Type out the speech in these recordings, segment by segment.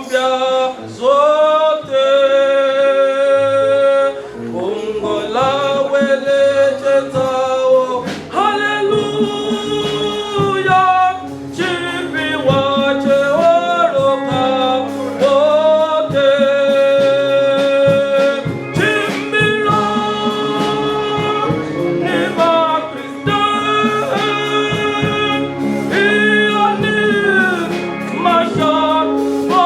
Vhumbya zwoṱhe. Fhungo ḽawe ḽi tshedzaho. Haleluya! Tshifhiwa tshihulu kha vhoṱhe. Tshimbila ni Vhakriste, iyani mashangoni.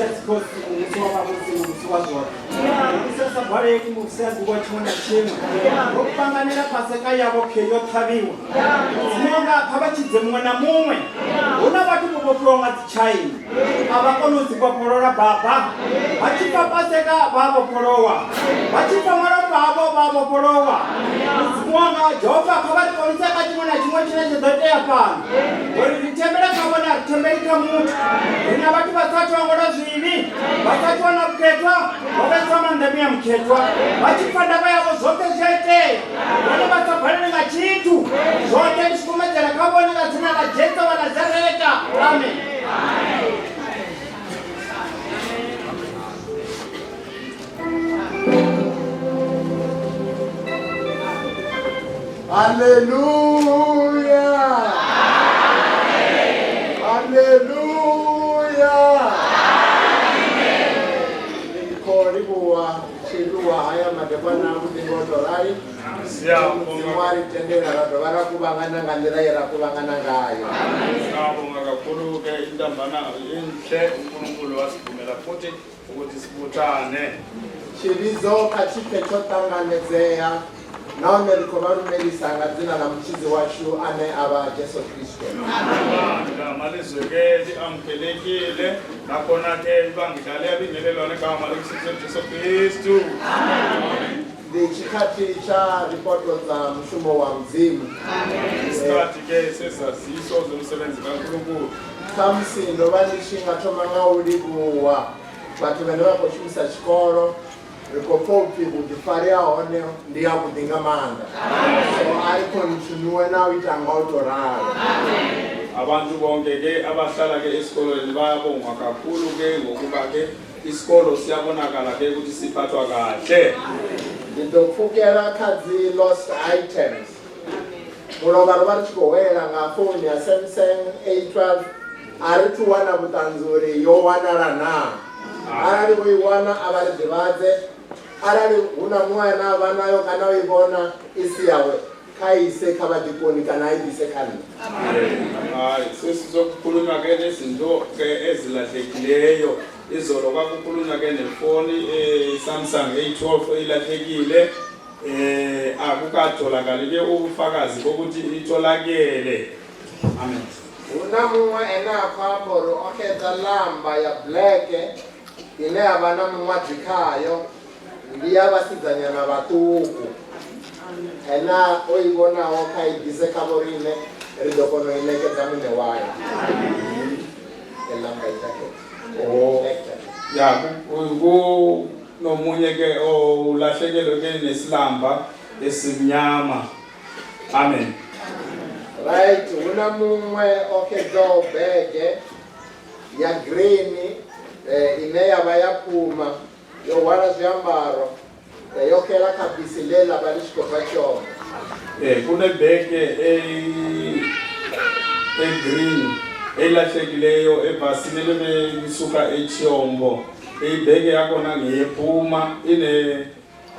ya dzikhosi, muvhusi wa vhavhusi, muvhusi wa zwoṱhe. Muvhusi a sa baleli, muvhusi a ḓivha tshiṅwe na tshiṅwe. Ro kuvhanganela Paseka yavho khe yo ṱhavhiwa. Mudzimu wanga, kha vha tshidze muṅwe na muṅwe. Hu na vhathu vho vhofhiwaho nga dzitshaini, a vha koni u dzi vhofholola Baba. Vha tshi pfa Paseka vha a vhofholowa, vha tshi pfa malofha avho vha a vhofholowa. Mudzimu wanga, Jehova, kha vha ri konise kha tshiṅwe na tshiṅwe tshine tsha ḓo itea fhano, ngori ri thembela kha vhone, a ri thembeli kha muthu. Ri na vhathu vha sa athu hangwelwa zwivhi, vha sa athu wana vhukhethwa, vho vhetswa maanḓa Muya Mukhethwa. Vha tshi pfa ndavha yavho zwoṱhe zwi a itea, vhone vha sa balelwi nga tshithu. Zwoṱhe ndi zwi kumedzela kha vhone nga dzina ḽa Jesu wa Nazareta. Amen. Haleluya! Haleluya! Ndi khou livhuwa tshiluvha haya madekwana avhuḓi ngo to rali. Mudzimu a ri tendela ra dovha ra kuvhangana nga nḓila ye ra kuvhangana ngayo. Siyabonga kakhulu ke intambana enhle uNkulunkulu wasivumela futhi ukuthi sibuthane. Tshivhidzo kha tshi pfe tsho ṱanganedzea nahone ri khou vha lumelisa nga dzina ḽa mutshidzi washu ane a vha Jesu Kristo. Ibandla malizwe ke liamkelekile nakhona ke ibandla liyabingelelwa negama lomsindisi Jesu Kristu. Ndi tshikhathi tsha ripoto dza mushumo wa Mudzimu. Isikhathi ke sezaziso zomsebenzi kaNkulunkulu. Khamusi ndo vha ndi tshi nga thoma nga u livhuwa vhathu vhane vha khou shumisa tshikolo. Ri khou pfa upfi vhuḓifari ha hone ndi havhuḓi nga maanḓa, so a ri khontinuwe na u ita nga u tou ralo. Abantu bonke ke abahlala ke esikolweni bayabongwa kakhulu ke ngokuba ke isikolo siyabonakala ke ukuthi siphathwa kahle. Ndi ḓo pfukela kha dzi lost items. Mulovha ro vha ri tshi khou hwelela nga founu ya Samsung A12, a ri thu wana vhuṱanzi uri yo wanala naa. Arali vho i wana a vha ri ḓivhadze, arali hu na muṅwe ane a vha nayo kana o i vhona i si yawe, kha i ise kha vhadikoni kana a i ḓise kha nṋe. Hayi, sesizokukhulunywa ke nezinto ke ezilahlekileyo. Izolo kwakukhulunywa ke nefoni iSamsung A12 ilahlekile. Akukatholakali ke ubufakazi bokuthi itholakele. Amen. Hu na muṅwe ane a khou amba uri o xedza lamba ya black ine ya vha na muṅwadzi khayo, ndi ya vhasidzanyana vhaṱuku. Ene o i vhonaho kha i ḓise kha vho riṋe ri ḓo kona u i ṋekedza muṋe wayo. A lamba jacket. Oh. Black jacket. Ya, kunomunye ke olahlekelwe ke nesilamba esimnyama. Amen. Right, hu na muṅwe o xedzaho bege ya green ine ya vha ya Puma yo hwala zwiambaro yo xela kha bisi ḽe ḽa vha ḽi tshi khou bva Tshombo. Kunebheke e-green elahlekileyo ebhasini ebelisuka eTshombo. Ibheke yakhona ngeyePuma ine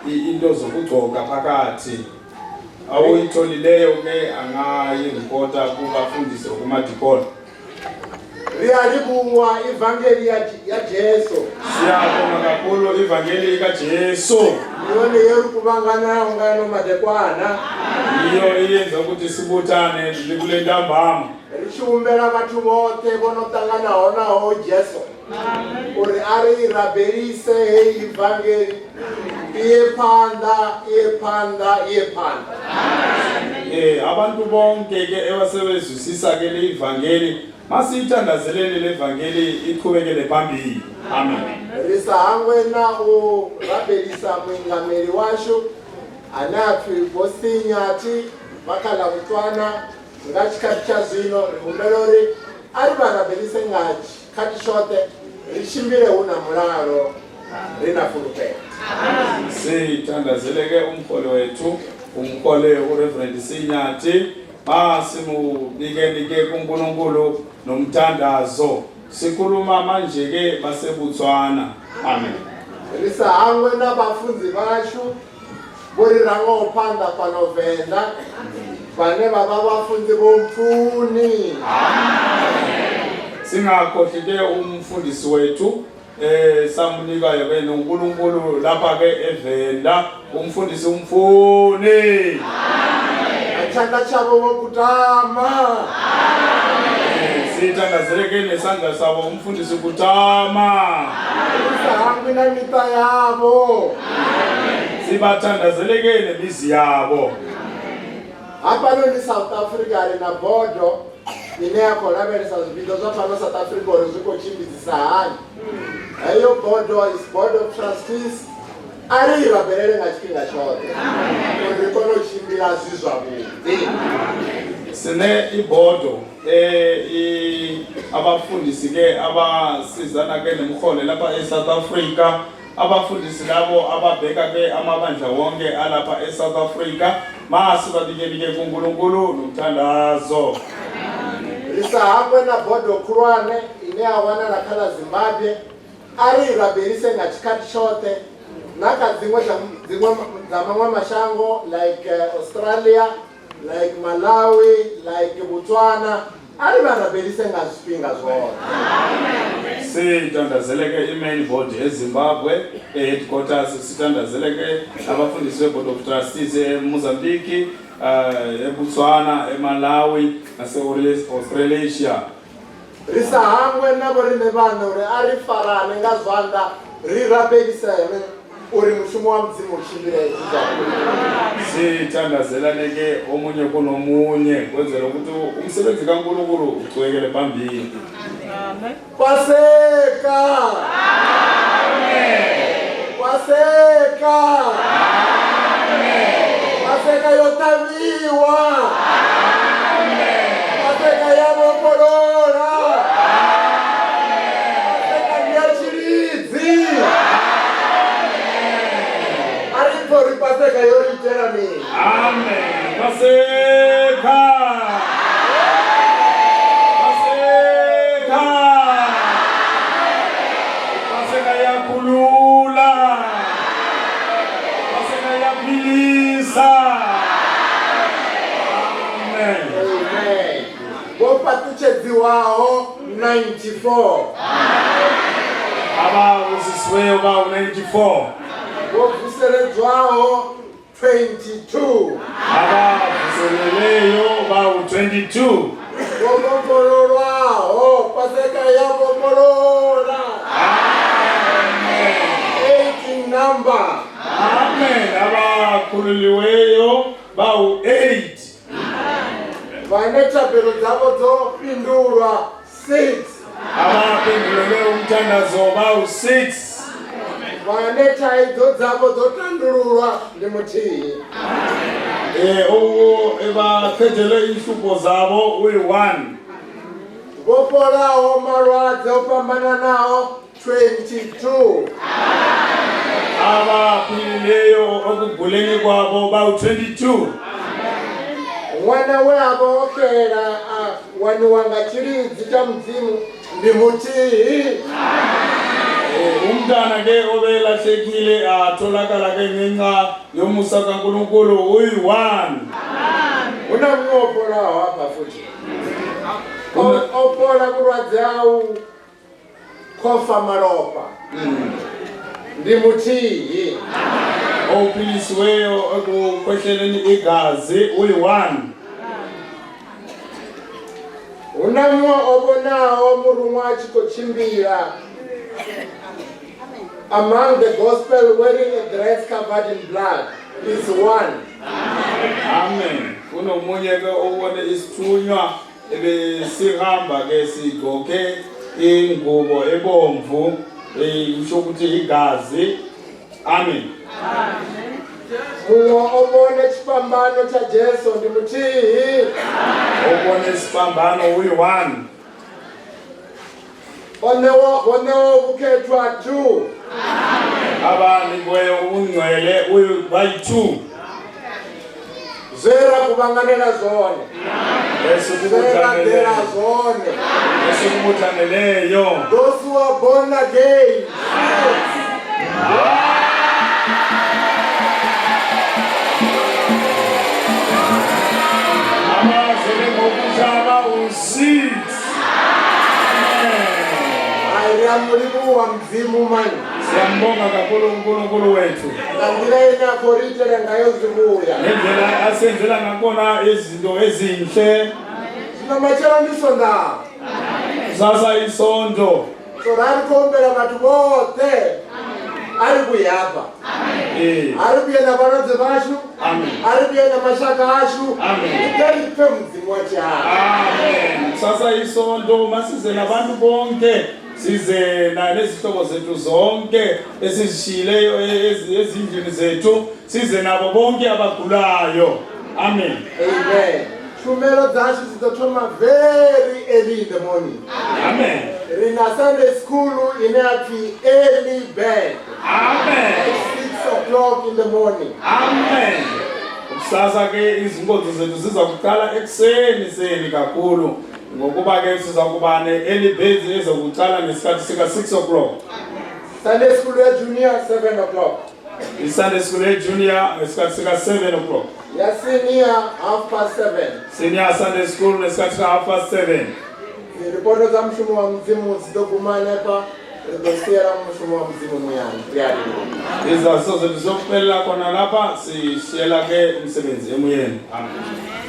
into zokugcoka phakathi. Awuyitholileyo ke angayiripota kubafundisi okumadikoni. Ri a livhuwa ivangeli ya, ya Jesu. Siyabonga kakhulu ivangeli kaJesu. Ndi yone yo ri kuvhanganaho nga ano madekwana. Yiyo eyenza ukuthi sibuthane kule ntambama. Ri tshi humbela vhathu vhoṱhe vho no ṱanganaho naho Jesu uri a ri rabelise heyi ivangeli iye phanḓa, iye phanḓa, iye phanḓa. Abantu bonke ke ebasebezwisisa ke le ivangeli masiyithandazeleni le vangeli iqhubekele phambili. Amen. Ri sa hangwe na u rabelisa muingameli washu ane a pfi Vho Sinyathi vha kha ḽa Botswana nga tshikhathi tsha zwino. Ri humbela uri a ri vha rabelise nga tshikhathi tshoṱhe, ri tshimbile hu na mulalo, ri na fulufhelo. Sithandazele ke umholi wethu, umholi uReverend Sinyathi, masimubikeni ke kuNkulunkulu nomthandazo. Sikhuluma manje ke baseBotswana. Amen. Ri sa hangwe na vhafunzi vhashu vho ri rangaho phanḓa fhano Venḓa, vhane vha vha vhafunzi vho Mpfuni. Singakhohlwi ke umfundisi wethu. Samnikayo ke noNkulunkulu lapha ke eVenda umfundisi umfuni. Na tshanḓa tshavho vho kutama. Sithandazele ke nesandla sabo umfundisi Kutama. Ri sa hangwi na miṱa yavho. Sibathandazele ke nemizi yabo. Hafhanoni South Africa ri na bodo ine ya khou lavhelesa zwivhidzo zwa fhano South Africa uri zwi khou tshimbidzisa hani. Heyo bodo is board of trustees. A ri i rabelele nga tshifhinga tshoṱhe uri ri kone u tshimbila zwi zwavhuḓi. Sine ibodo abafundisi ke abasizana ke nemhole lapha eSouth Africa, abafundisi labo ababheka ke amabandla wonke alapha eSouth Africa, masibabikeli ke kuNkulunkulu nomthandazo. Ri sa hangwe na bodo khulwane ine ya wanala kha ḽa Zimbabwe, a ri i rabelise nga tshikhathi tshoṱhe na kha dziṅwe dziṅwe dza maṅwe mashango like Australia, like Malawi, like Botswana, a ri vha rabelise nga zwifhinga zwoṱhe. Sithandazele ke i-main board eZimbabwe e-headquarters, sithandazele ke abafundisi be-board of trustees eMozambique, eBotswana, eMalawi nase-Australasia. Ri sa hangwe na vho riṋe vhaṋe uri a ri farane nga zwanḓa ri rabelisane uri mushumo wa Mudzimu u tshimbile zwavhuḓi. Sithandazelane ke omunye kunomunye kwenzela ukuthi umsebenzi kaNkulunkulu uchubekele phambili. Paseka! Paseka! Paseka yo ṱavhiwa! Paseka ya vhofholola! Paseka ndi ya tshilidzi! A ri pfe uri Paseka yo ri itela mini. Amen. Paseka! Paseka! Paseka iyakhulula. Paseka iyaphilisa. Amen. Amen. Vho fhaṱutshedziwaho 94. Ababusisiweyo bawu-94. Vho vuseledzwaho 22. Abavuseleleyo bawu-22. Vho vhofhololwaho, Paseka ya vhofholola. 8 number. Amen. Abakhululiweyo bawu-8. Vhane thabelo dzavho dzo fhindulwa 6. Abaphendulelwe umthandazo bawu-6. Vhane thaidzo dzavho dzo tandululwa ndi muthihi. Ebaqedele inhlupho zabo uyi-1. Vho fholaho malwadze o fhambananaho 22. Abaphilileyo ekuguleni kwabo bawu-22. Ṅwana we a vha o xela a waniwa nga tshilidzi tsha Mudzimu ndi muthihi. Umntana ke obelahlekile atholakala ke ngenxa yomusa kaNkulunkulu uyi-1. Hu na muṅwe o fholaho hafha futhi. O fhola vhulwadze hau khofa malofha ndi muthihi. Ophilisiweyo ekukhwehleleni igazi uyi-1. Hu na muṅwe o vhonaho muruṅwa a tshi khou tshimbila among the gospel wearing a dress covered in blood is one. Amen. Kunomunye ke obone isithunywa ebesihamba ke sigqoke ingubo ebomvu, kusho ukuthi igazi. Amen. Muṅwe o vhone tshifhambano tsha Jesu ndi muthihi. Obone isifambano uyi-1. O ṋewa vho ṋewaho vhukhethwa 2. Abanikiweyo ubungcwele bayi-2. Zwe ra kuvhanganela zwone, zwe ra ḓela zwone. Esikubuthaneleyo. Those who are born again. Abazelwe ngokutsha bawu-6. Hai, ri a a mu livhuwa Mudzimu mani. Siyambonga kakhulu uNkulunkulu wethu. Nga nḓila ine a khou ri itela ngayo zwivhuya. Ngendlela asenzela ngakhona izinto ezinhle. Zwino matshelo ndi Sondaha. Kusasa isonto. So ra ri khou humbela vhathu vhoṱhe a ri vhuye hafha. Eh. A ri vhuye na vhalwadze vhashu. Amen. A ri vhuye na mashaka ashu. Amen. Ri ḓe ri pfe Mudzimu wa tshihaḓu. Amen. Kusasa isonto masize nabantu bonke size nezihlobo zethu zonke esizishiyileyo ezindlini zethu size nabo bonke abagulayo. Amen. Amen. Tshumelo dzashu dzi ḓo thoma very early in the morning. Amen. Ri na Sunday school ine ya pfi early bird. Amen. At 6 o'clock in the morning. Amen. Kusasa ke izinkonzo zethu ziza kuqala ekuseni seni kakhulu ngokuba ke siza kuba ne-early birds ezokuqala ngesikhathi sika 6 o'clock. Sunday school ya junior 7 o'clock. I-Sunday school ye-junior ngesikhathi sika 7 o'clock. Ya senior 7:30. Senior Sunday school ngesikhathi sika 7:30. Dziripoto dza mushumo wa Mudzimu dzi ḓo guma hanefha, ri ḓo siela mushumo wa Mudzimu muyani. Ri a livhuwa. Izaziso zethu ziyophelela khona lapha sishiyela ke umsebenzi emuyeni. Amen.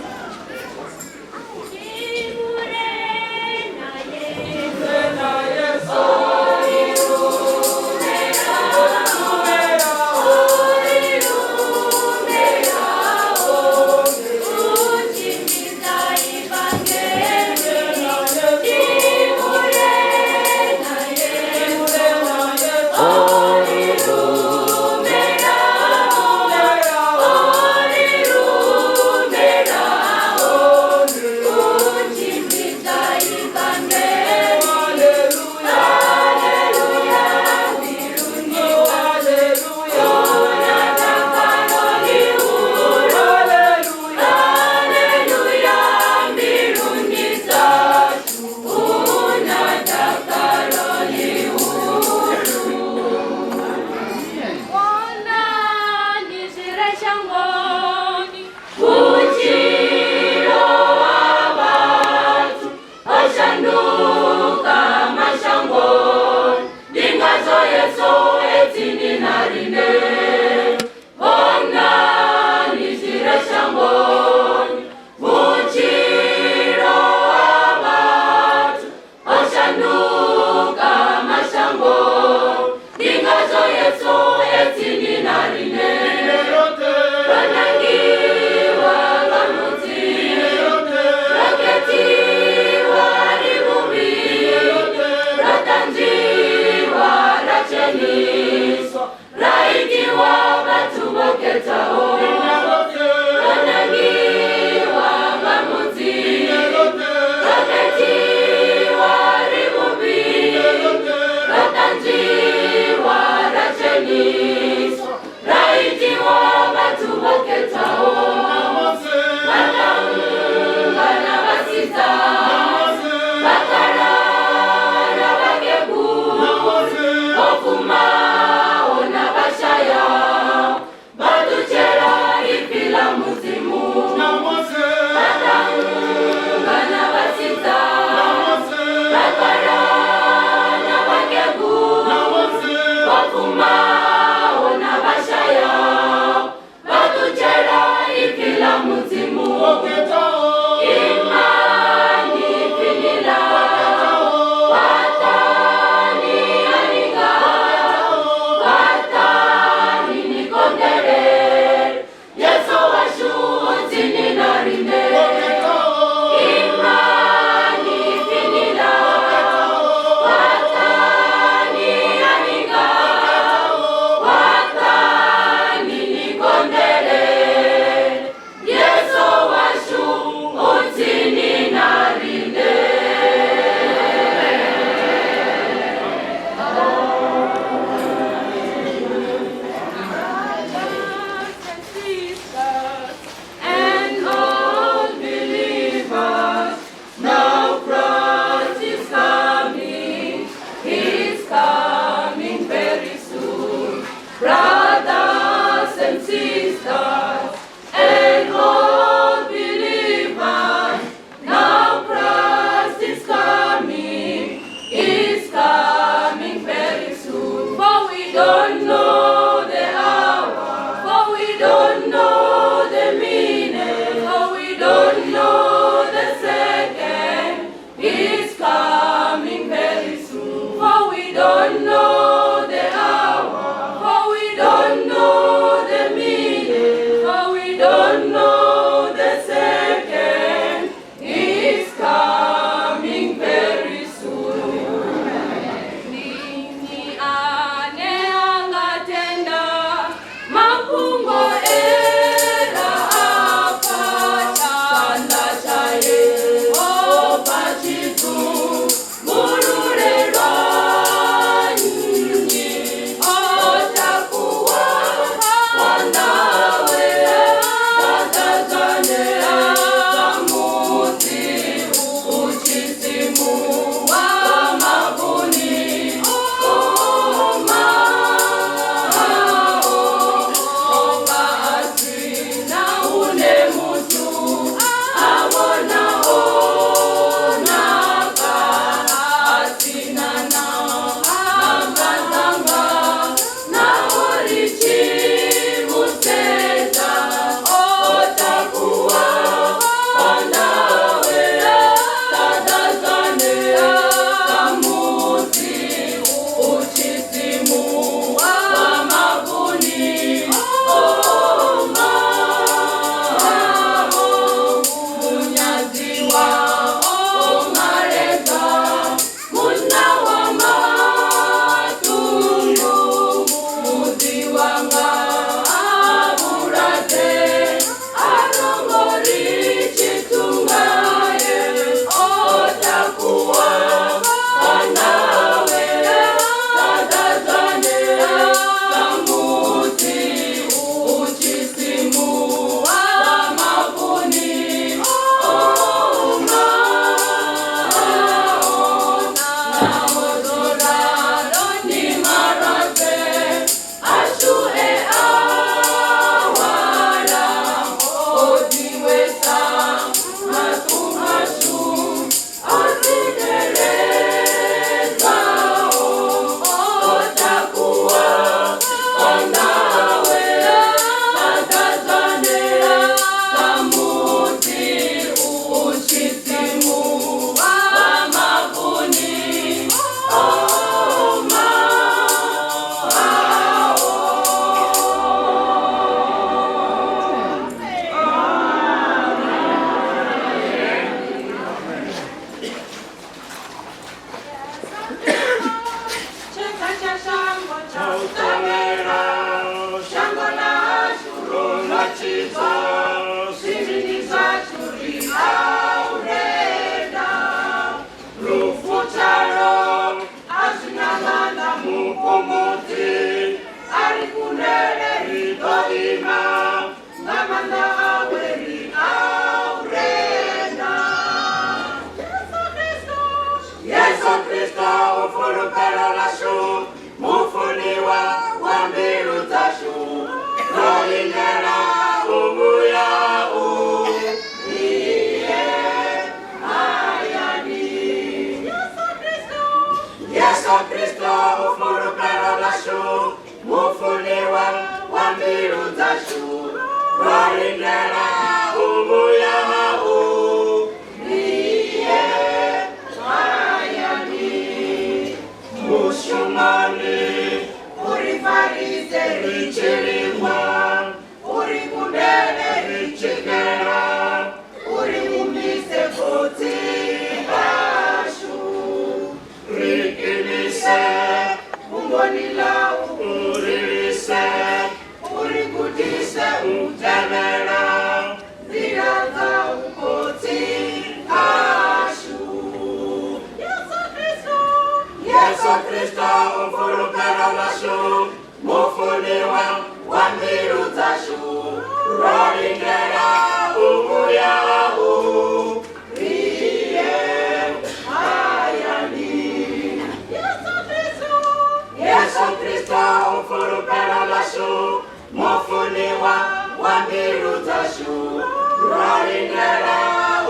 Kristo u fulufhelo ḽashu, mufuniwa wa mbilu dzashu, ro lindela u vhuya u iye hayani. Yesu Kristo u fulufhelo ḽashu, mufuniwa wa mbilu dzashu, ro lindela u vhuya u iye hayani. Mushumoni uri farise ri tshi lingwa, uri kundele ri tshi xela, uri umise khotsi ashu, ri imise fhungoni ḽau, uri lise, uri gudise u tevhela nḓila dzau khotsi ashu. Yesu Kristo u fulufhelo ḽashu, mufuniwa wa mbilu dzashu, ro lindela u vhuya u iye hayani. Yesu Kristo u fulufhelo ḽashu, mufuniwa wa mbilu dzashu, ro lindela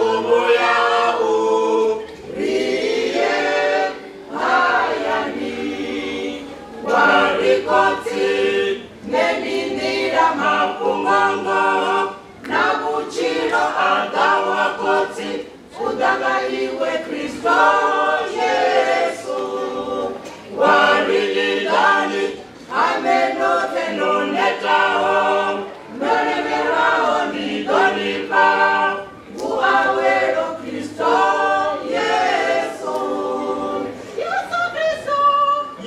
u vhuya u iye hayani. Wa ri khotsi nṋe nḓila mafhungo-ngoho na vhutshilo a ḓa wa khotsi u ḓa nga iwe Kristo Yesu. Wa ri iḓani ame noṱhe no netaho, no lemelwaho ndi ḓo ni fha vhuawelo Kristo Yesu.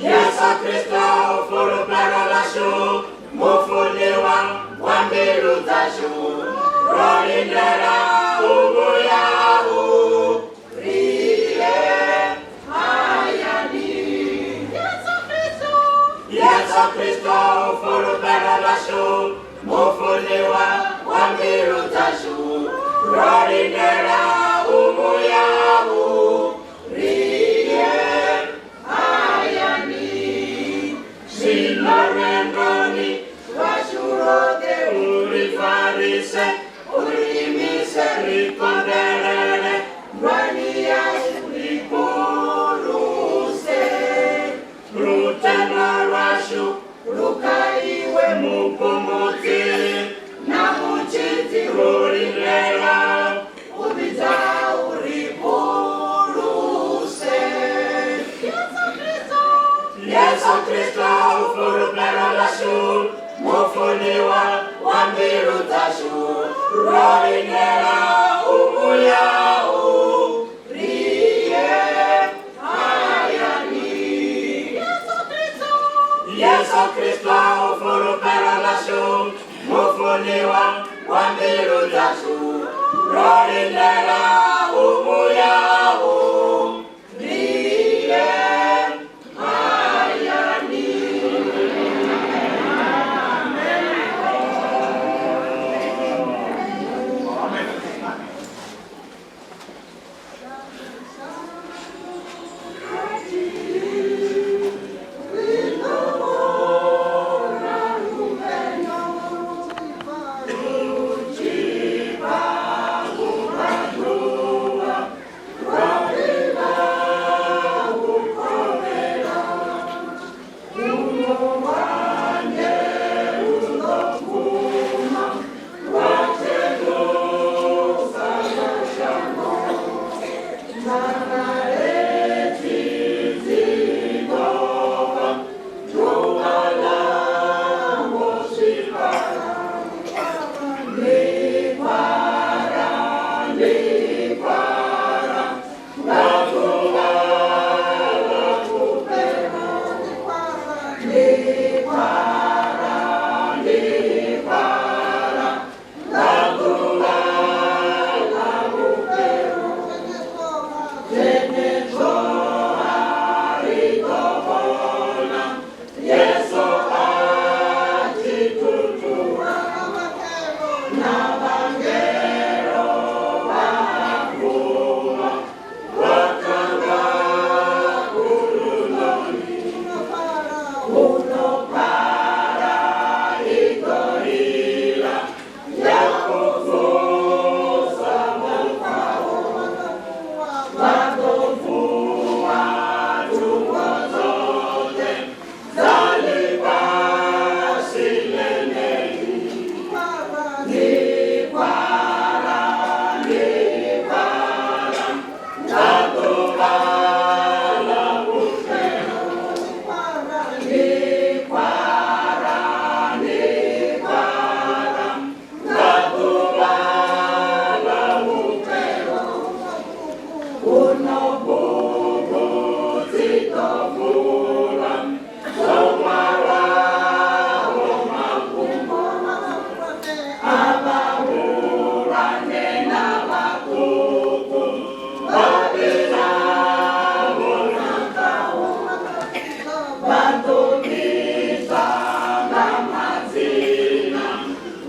Yesu Kristo u fulufhelo ḽashu, mufuniwa wa mbilu dzashu, ro lindela u vhuya u iye hayani. Yesu Kristo u fulufhelo ḽashu, mufuniwa wa mbilu dzashu, ro lindela u vhuya u iye hayani. Zwino lwendoni lwashu lwoṱhe uri farise, uri imise ri konḓelele, ndwani yashu ri phuluse. Lutendo lwashu lu kha iwe mupfumudzi na mutshidzi, ro lindela u vhidza uri phuluse. Yesu Kristo u fulufhelo ḽashu, mufuniwa wa mbilu dzashu, ro lindela u vhuya u iye hayani. Yesu Kristo u fulufhelo ḽashu, mufuniwa wa mbilu dzashu, ro lindela u vhuya u iye hayani.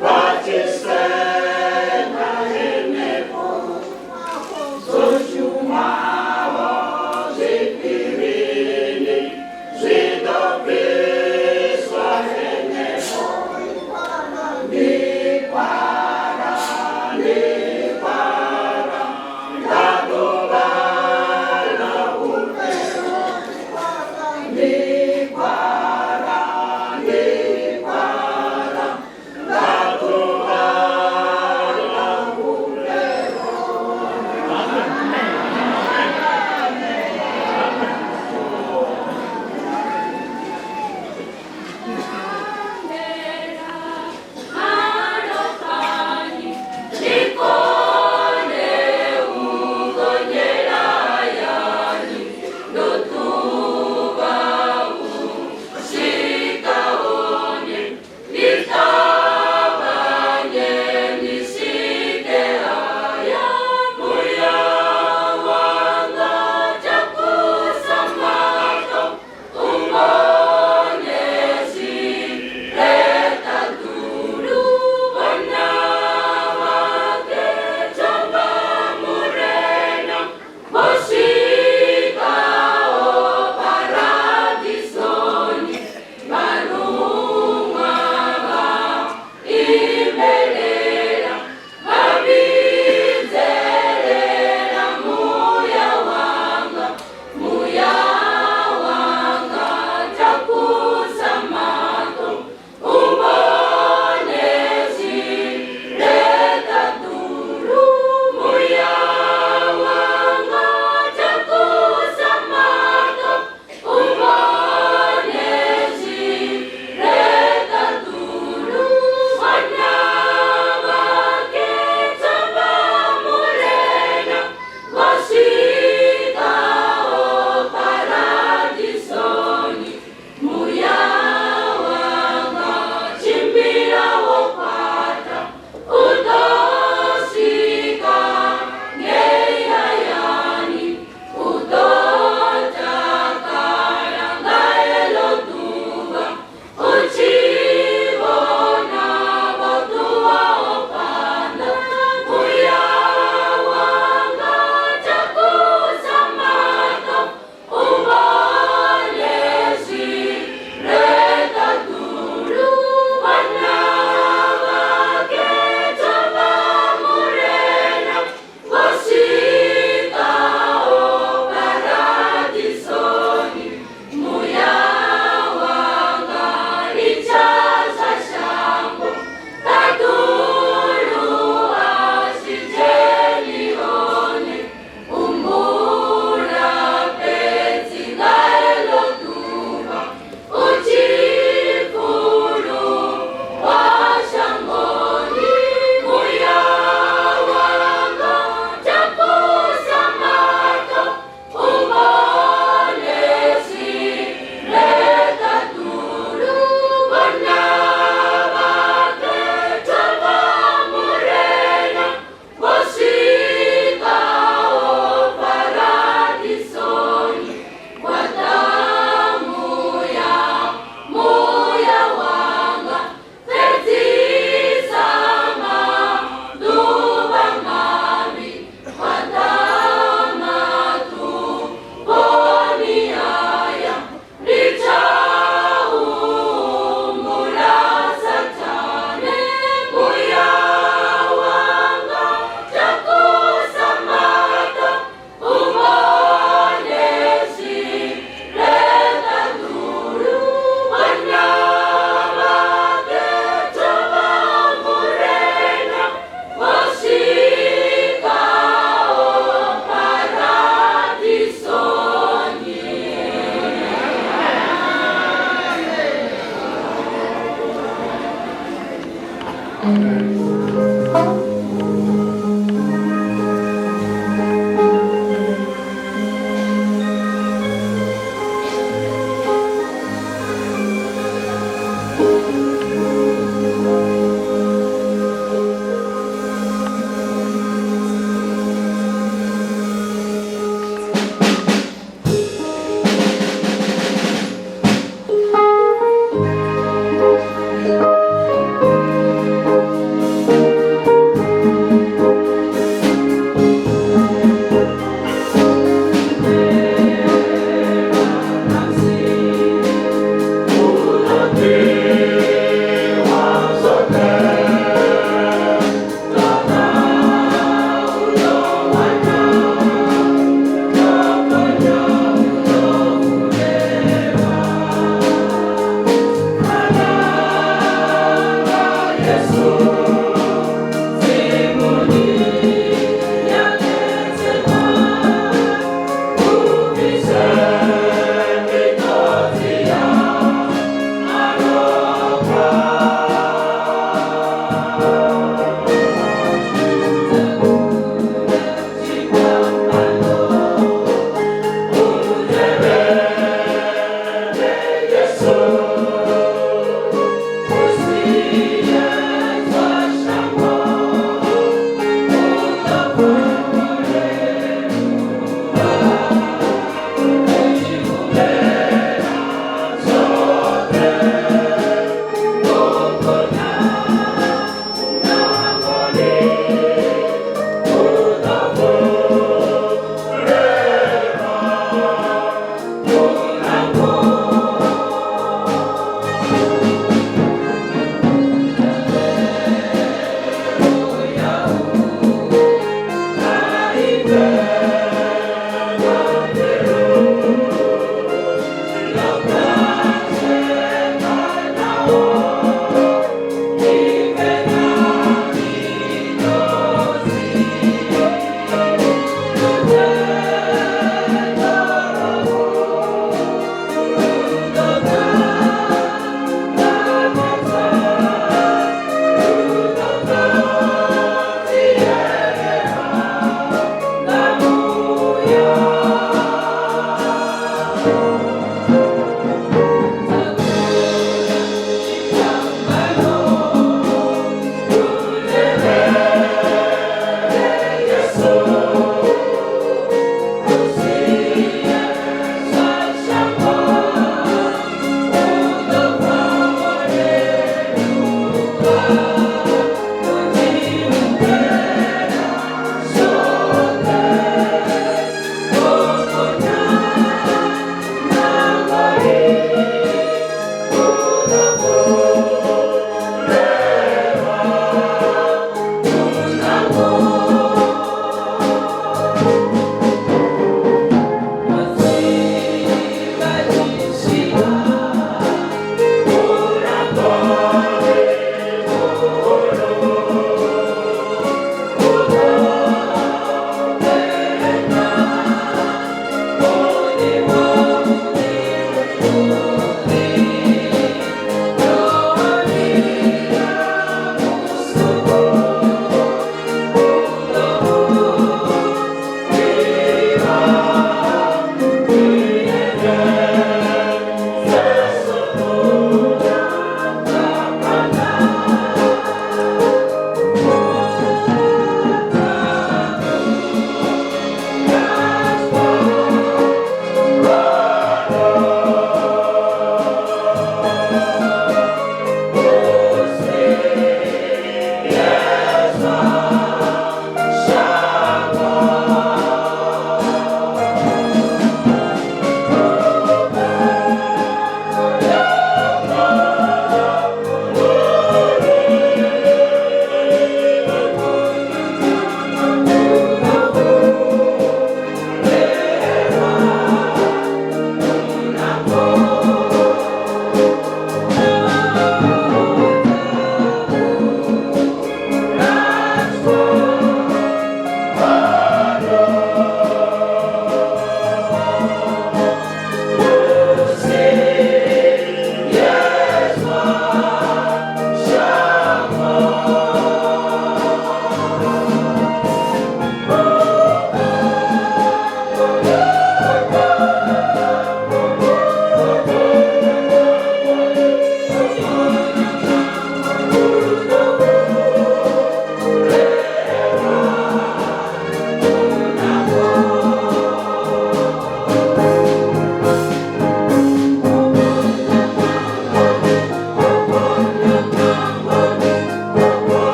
Vha tshi senga henefho, zwo shumaho.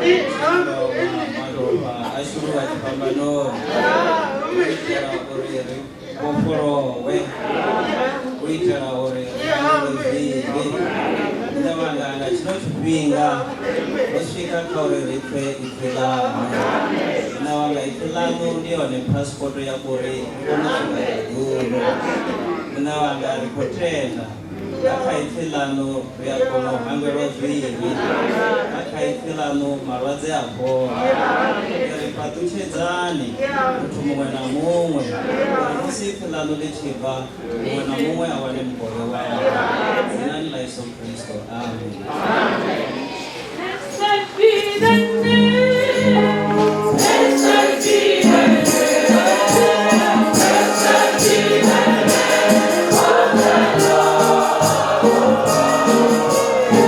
Tshi malofha a shuluwa tshifhambanoni u itela uri ri vhofholowe, u itela uri ri hangwelwe zwivhi. Muṋe wanga, nga tshino tshifhinga ro swika kha uri ri pfe ipfi ḽaṋu. Muṋe wanga, ipfi ḽaṋu ndi yone phasipoto ya uri ri kone u swika ṱaḓulu. Muṋe wanga, ri khou tenda nga kha ipfi ḽaṋu ri a kona u hangwelwa zwivhi. Nga kha ipfi ḽaṋu malwadze a fhola. Ri ri fhaṱutshedzani muthu muṅwe na muṅwe uri musi ipfi ḽaṋu ḽi tshi bva muṅwe na muṅwe a wane mukovhe wawe. Dzinani ḽa Yesu Kristo, amen. Blessed be the name. Blessed be the name. Blessed be the name of the Lord. Blessed be the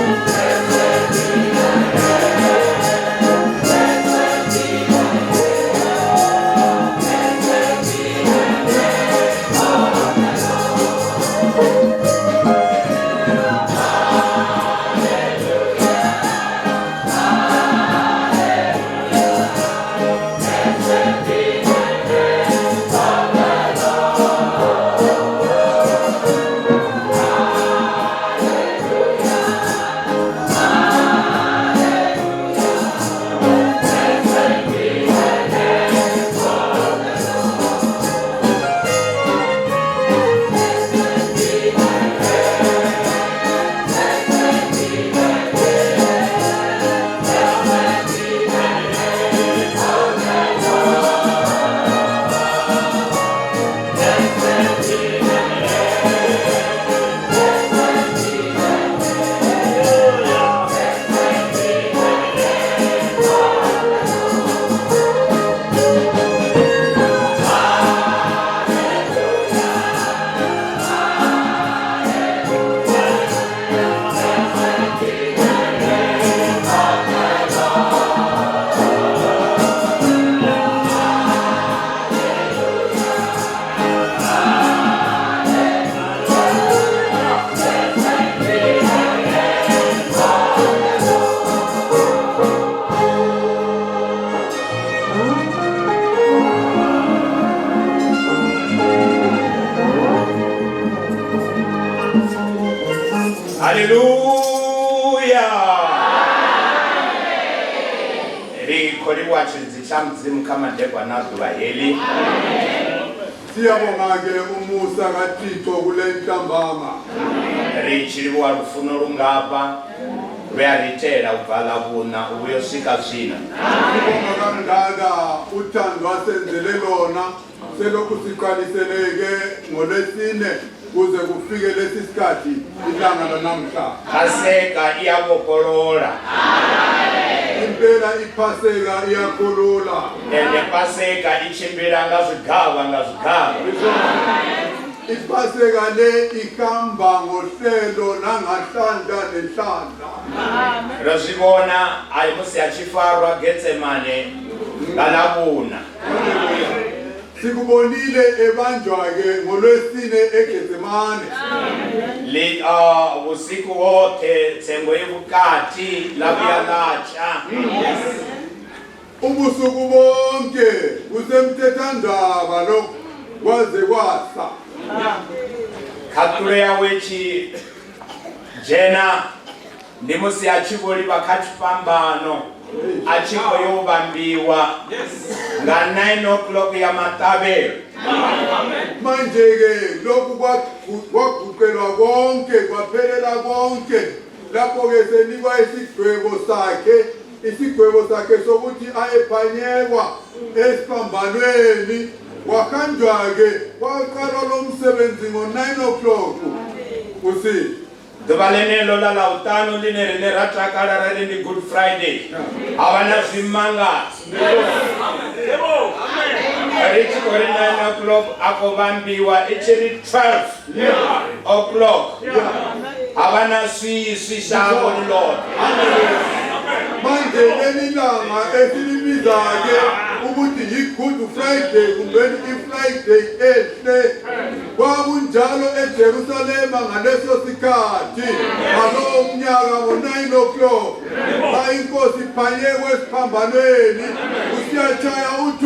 name. Blessed be the name. Blessed be the name of the Lord. Haleluya! Ri khou livhuwa tshilidzi tsha Mudzimu kha madekwana a ḓuvha heḽi. Siyabonga-ke umusa kaThixo kule ntambama. Ri tshi livhuwa lufuno lungafha lwe a ri itela u bva Ḽavhuṋa u vhuya u swika zwino. Sibonga kangaka uthando asenzele lona selokhu siqaliseleke ngoLwesine kuze kufike lesi sikhathi ilanga lanamhla. Paseka i a vhofholola. Impela iPhaseka iyakhulula. Ende Paseka i tshimbila nga zwigavha nga zwigavha. IPhaseka le ihamba ngohlelo nangahlandla nehlandla. Ro zwi vhona a musi a tshi farwa Getsemane nga Ḽavhuṋa. Sikubonile ebanjwa-ke ngoLwesine eGetsemane. Ḽi vhusiku hoṱhe tsengo i vhukati ḽa vhuya ḽa tsha. Ubusuku bonke kusemthethwandaba lokhu kwaze kwasa. Khaṱulo yawe i tshi dzhena ndi musi a tshi vho livha kha tshifhambano a tshi khou yo vhambiwa nga 9 o'clock ya maṱavhelo. Manje-ke lokhu kwaguqelwa konke kwaphelela konke lapho-ke senikwa isigwebo sakhe isigwebo sakhe sokuthi ayephanyekwa esiphambanweni kwahanjwa-ke kwaqalwa lo msebenzi ngo-9 o'clock usithi. Ḓuvha ḽeneḽo ḽa Ḽavhuṱanu ḽine riṋe ra takala ra ri ndi Good Friday, ha vha na zwimangadzo. Ri tshi khou ri 9 o'clock a khou vhambiwa, i tshi ri 12 o'clock ha vha na swiswi shangoni ḽoṱhe. Manje leli langa esilibiza-ke ukuthi yi-Good Friday kumbeni i-Friday enhle. Kwakunjalo eJerusalema ngaleso sikhathi ngalowo mnyaka ngo-9 o'clock. inkosi iphanyekwe esiphambanweni usiyatshaya u-12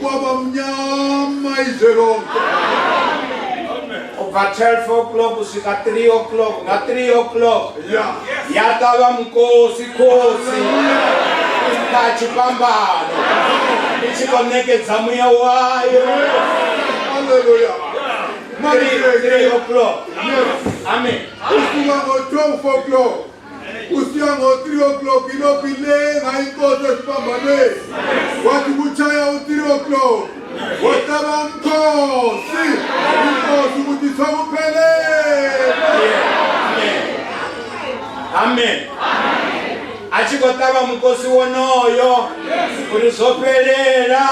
kwaba mnyama izwe lonke. U bva 12 o'clock u swika 3 o'clock nga 3 o'clock ya ṱavha mukosi khosi kha tshifhambano i tshi khou ṋekedza muya wayo. Haleluya. 3 o'clock. Amen. Usuka ngo-12 o'clock kusiya ngo-3 o'clock ilokhu ilenga inkosi esiphambanweni. Wathi kutshaya u-3 o'clock wahlaba umkhosi inkosi ukuthi sokuphelele. Amen. A tshi khou ṱavha mukosi wonoyo uri zwo fhelela,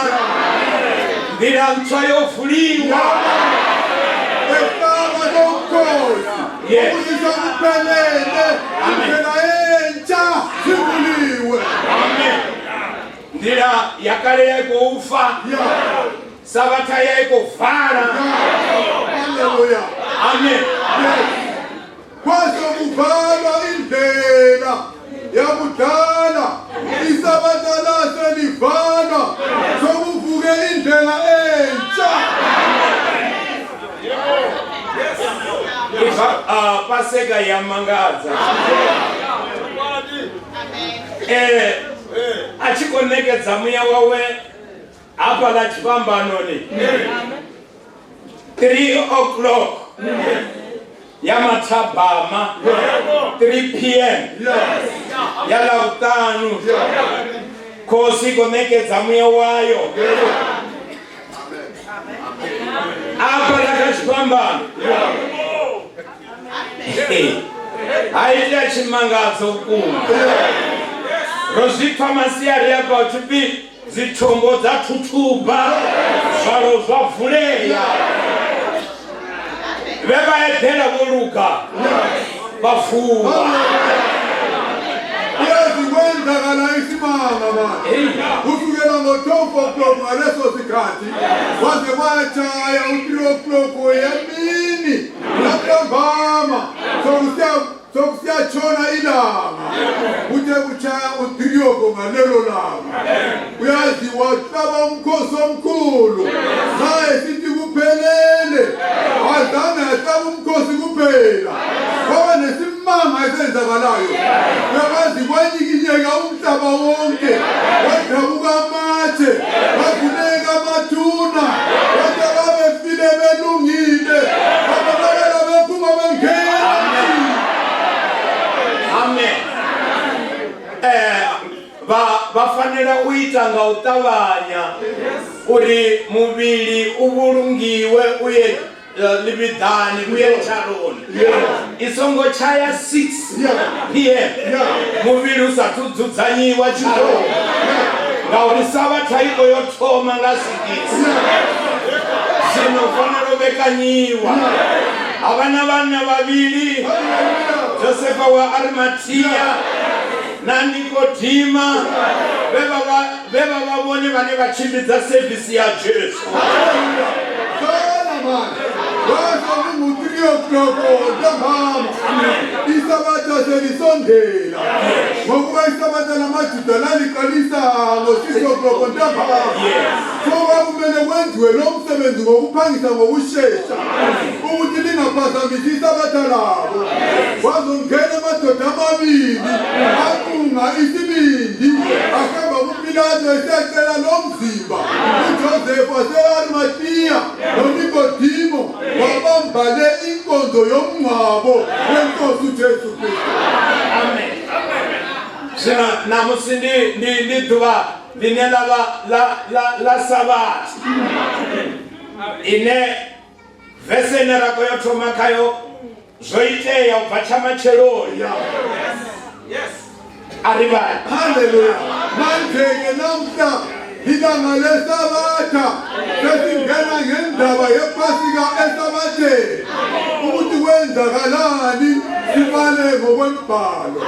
nḓila ntswa yo vuliwa. Ehlaba lo mkhosi ukuthi sokuphelele, indlela entsha sivuliwe. Amen. Nḓila ya kale ya i khou fa, sabatha ya i khou vala. Haleluya. Amen. Kwase kuvalwa indlela yakudala, isabatha lase livalwa, sokuvuke indlela entsha. Ifa paseka ya mangadza a tshi khou ṋekedza muya wawe hafhaḽa tshifhambanoni 3 o'clock ya mathabama, 3 pm ya ḽavhuṱanu, khosi i khou ṋekedza muya wayo hafhaḽa kha tshifhambano. Ha itea tshimangadzo vhukuma. Ro zwi pfa masiari afha hu tshi pfi dzithombo dza thuthuba, zwalo zwa vulea, vhe vha eḓela vho luga vha vuwa. Uyazi kwenzakala isimanga manje kusukela ngo-12 o'clock ngaleso sikhathi kwaze kwatshaya u-3 o'clock yemini ntambama, sokusiyatshona ilanga, kuthe kutshaya u-3 o'clock ngalelo langa, uyazi wahlaba umkhosi omkhulu. Nxa esithi kuphelele, azange ahlaba umkhosi kuphela, kwaba nesimanga esenzakalayo. Uyakwazi kwanyikinyeka umhlaba wonke, kwadabuka amatshe, kwavuleka amathuna, kwathi ababefile belungile babonakala bephuma bengena. Amen. Vha vha fanela u ita nga u ṱavhanya uri muvhili u vhulungiwe u ye ḽivhiḓani, u ye tshaloni, i songo tshaya 6 pm muvhili u sathu dzudzanyiwa tshaloni, ngauri sabatha i khou yo thoma nga 6. Zwino fanela u vhekanyiwa. Havha na vhanna vhavhili, Josefa wa Arimathia na Nikodima, vhe vha vha vhone vhane vha tshimbidza sevisi ya Jesu. Sala manje kwase kungu-3 o'clock ntambama, isabatha selisondela, ngokuba isabatha lamajuda laliqalisa ngo-6 o'clock ntambama. So kwakumele kwenziwe lo msebenzi ngokuphangisa, ngokushesha, ukuthi lingaphazamisi isabatha labo. Kwazongena amadoda amabili aqunga isibindi, ahamba kuPilato esiyacela lo mzimba, uJoseph wase-Arimathiya noNikodimo, wabambale inkonzo yomngcwabo wenkosi uJesu Kristu. Amen. Zwino namusi ndi ḓuvha ḽine ḽa vha ḽa sabatha, ine vese ine ra khou yo thoma khayo zwo itea u bva tsha matsheloni. A ri vhali. Haleluya. Manje-ke namhla ilanga lesabatha, sesingena ngendaba yephasika esabatheni, ukuthi kwenzakalani, sibale ngokwembhalo.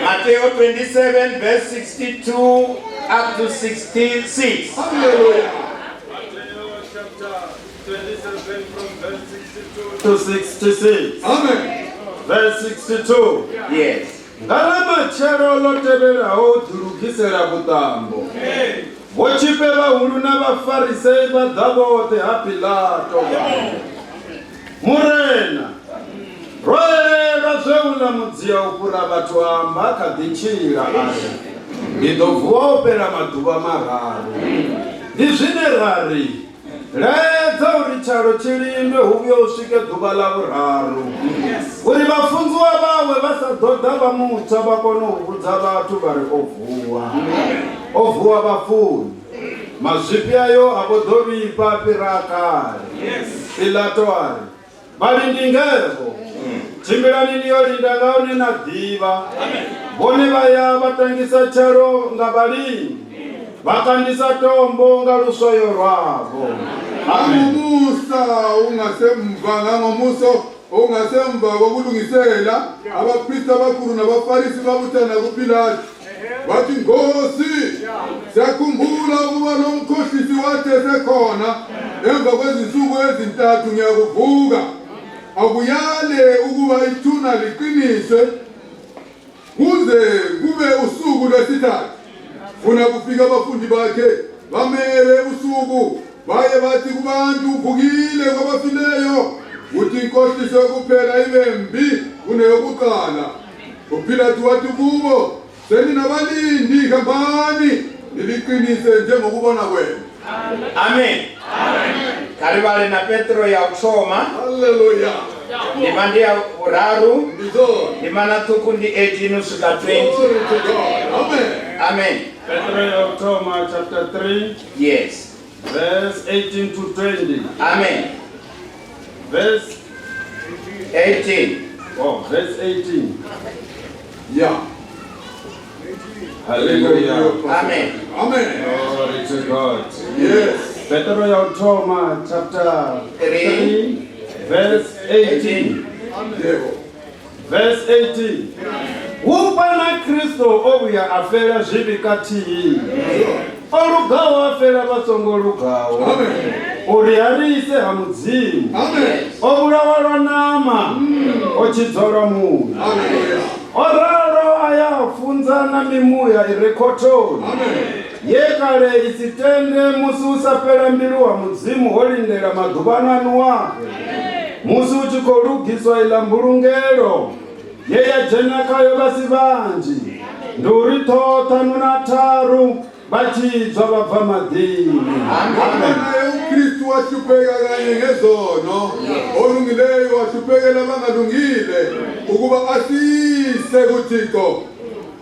Mateo 27 verse 62 up to 66. Haleluya. Chapter 27 from verse 62 to 66. Amen. Verse 62. Yes. Nga ḽa matshelo ḽo tevhelaho u ḓilugisela vhuṱambo, vhotshifhe vhahulu na Vhafarisei vha ḓa vhoṱhe ha Pilato vha ri, Murena, ro elelwa zwe uḽa mudzia u fhura vhathu a amba a kha ḓi tshila a ri, Ndi ḓo vuwa ho fhela maḓuvha mararu. Ndi zwine ra ri, Laedza uri tshalo tshi lindwe hu vhuye hu swike ḓuvha ḽa vhuraru, uri vhafunziwa vhawe vha sa ḓo ḓa vha mu tswa vha kone u vhudza vhathu vha ri, O vuwa! O vuwa vhafuni! Mazwifhi ayo a vho ḓo vhifha a fhira a kale. Pilato a ri, Vhalindi ngevho, tshimbilani ni yo linda nga hune na ḓivha. Vhone vha ya vha tangisa tshalo nga vhalindi, vha kandisa tombo nga luswayo lwavho. Amen. Nangomusa ungasemva nangomuso ongasemva kokulungisela abapristi abakhulu nabafarisi babuthana kuPilatu bathi Nkosi siyakhumbula ukuba lo mkhohlisi wathi esekhona emva kwezinsuku ezintathu ngiyakuvuka akuyale ukuba ithuna liqiniswe kuze kube usuku lwesithathu funa kufika abafundi bakhe bamele ebusuku baye bathi kubantu uvukile kwabafileyo kuthi inkohliso yokuphela ibe mbi kuneyokuqala uPilatu wathi kubo seninabalindi hambani niliqinise njengokubona kwenu. Amen. Kha ri vhale na Petro ya u thoma. Haleluya. Ndima ndi ya vhuraru. Ndi zwone. Ndimana ṱhukhu ndi 18 u swika 20. Glory to God. Amen. Amen. Petro ya u thoma chapter 3 Yes. verse 18 to 20. Amen. Verse 18. Oh, verse 18. Yeah. Hallelujah. Amen. Amen. Glory to God. Yes. Petro ya u thoma chapter 3 verse 18. Yebo. Verse 18. Hufha na Kristo o vhuya a fela zwivhi kathihi. O lugaho a fela vha songo lugaho. Uri a ri ise ha Mudzimu. Amen. O vhulawa lwa ṋama, o tshidzwa lwa muya. Hallelujah. O ralo a ya a funza na mimuya i re khothoni. Amen. Ye kale i si tende musi u sa fhela mbilu ha Mudzimu ho lindela maḓuvhani a Noaxe, musi hu tshi khou lugiswa iḽa mbulungelo ye ya dzhena khayo vha si vhanzhi, ndi uri ṱhoho ṱhanu na tharu vha tshidzwa vha bva maḓini. Amen. Naye uKristu wahlupheka kanye ngezono, olungileyo wahluphekela abangalungile, ukuba asiyise kuThixo.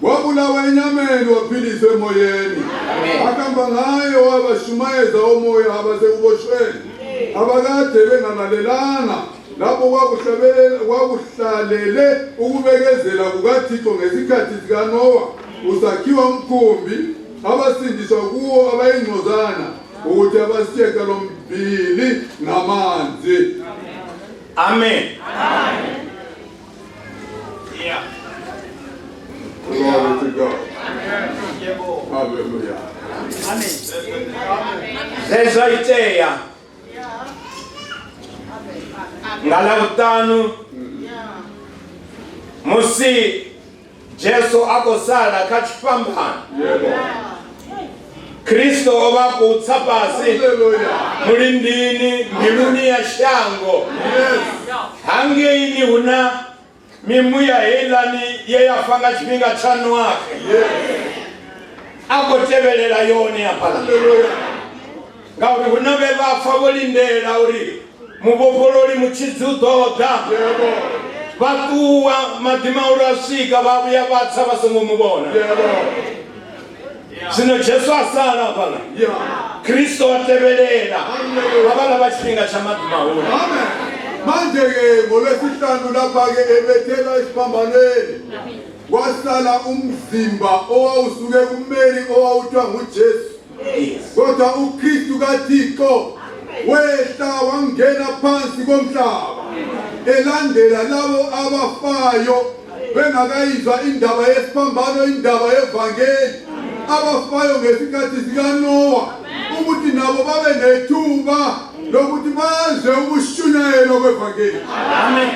Wabulawa enyameni waphiliswa emoyeni. Ahamba ngaye wabashumayeza omoya abasekuboshweni abakade bengalalelanga lapho kwakuhlalele ukubekezela kukaThixo ngesikhathi sikaNowa usakhiwa umkhumbi abasindiswa kuwo abayingcozana ukuthi abasiyeka lombili ngamanzi. Amen. Glory to God. Hallelujah. Zwe zwa itea nga Ḽavhuṱanu musi Jesu a khou sala kha tshifhambano. Kristo o vha khou tsa fhasi mulindini mbiluni ya shango. Hangeini hu na mimuya heiḽani ye ya fa nga tshifhinga tsha Noaxe. A khou tevhelela yone hafhaḽa. Ngauri hu na vhe vha fa vho lindela uri muvhofhololi mutshidzi u ḓo ḓa. Vha ṱuwa maḓi mahulu a swika vha vhuya vha tsa vha songo mu vhona. Zwino Jesu a sala hafhaḽa. Kristo a tevhelela havhaḽa vha tshifhinga tsha maḓi mahulu. Amen. Manje-ke ngolwesihlanu lapha-ke ebethela esiphambanweni kwasala umzimba owawusuke kuMary owawuthiwa nguJesu. Kodwa uKristu kaThixo wehla wangena phansi komhlaba elandela labo abafayo bengakayizwa indaba yesiphambano, indaba yevangeli, abafayo ngesikhathi sikaNowa, ukuthi nabo babe nethuba lokuthi bazwe ukushunyayelwa kwevangeli. Amen.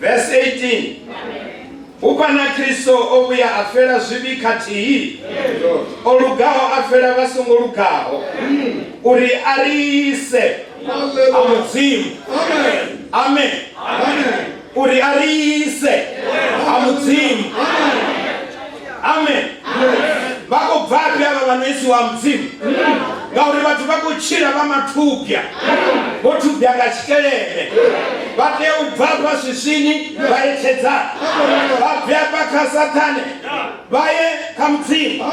Verse 18. Hufha na Kristo o vhuya a fela zwivhi khathihi, o lugaho a fela vha songo lugaho, uri a ri ise ha Mudzimu. Amen. Uri a ri ise ha Mudzimu. Amen. Vha khou bvafhi avha vha no isiwa ha Mudzimu? Ngauri vhathu vha khou tshila vha mathubya, vho thubya nga tshikelele. Vha tea u bva afha swiswini vha ye tshedzani, vha bve afha kha Sathane vha ye kha Mudzimu,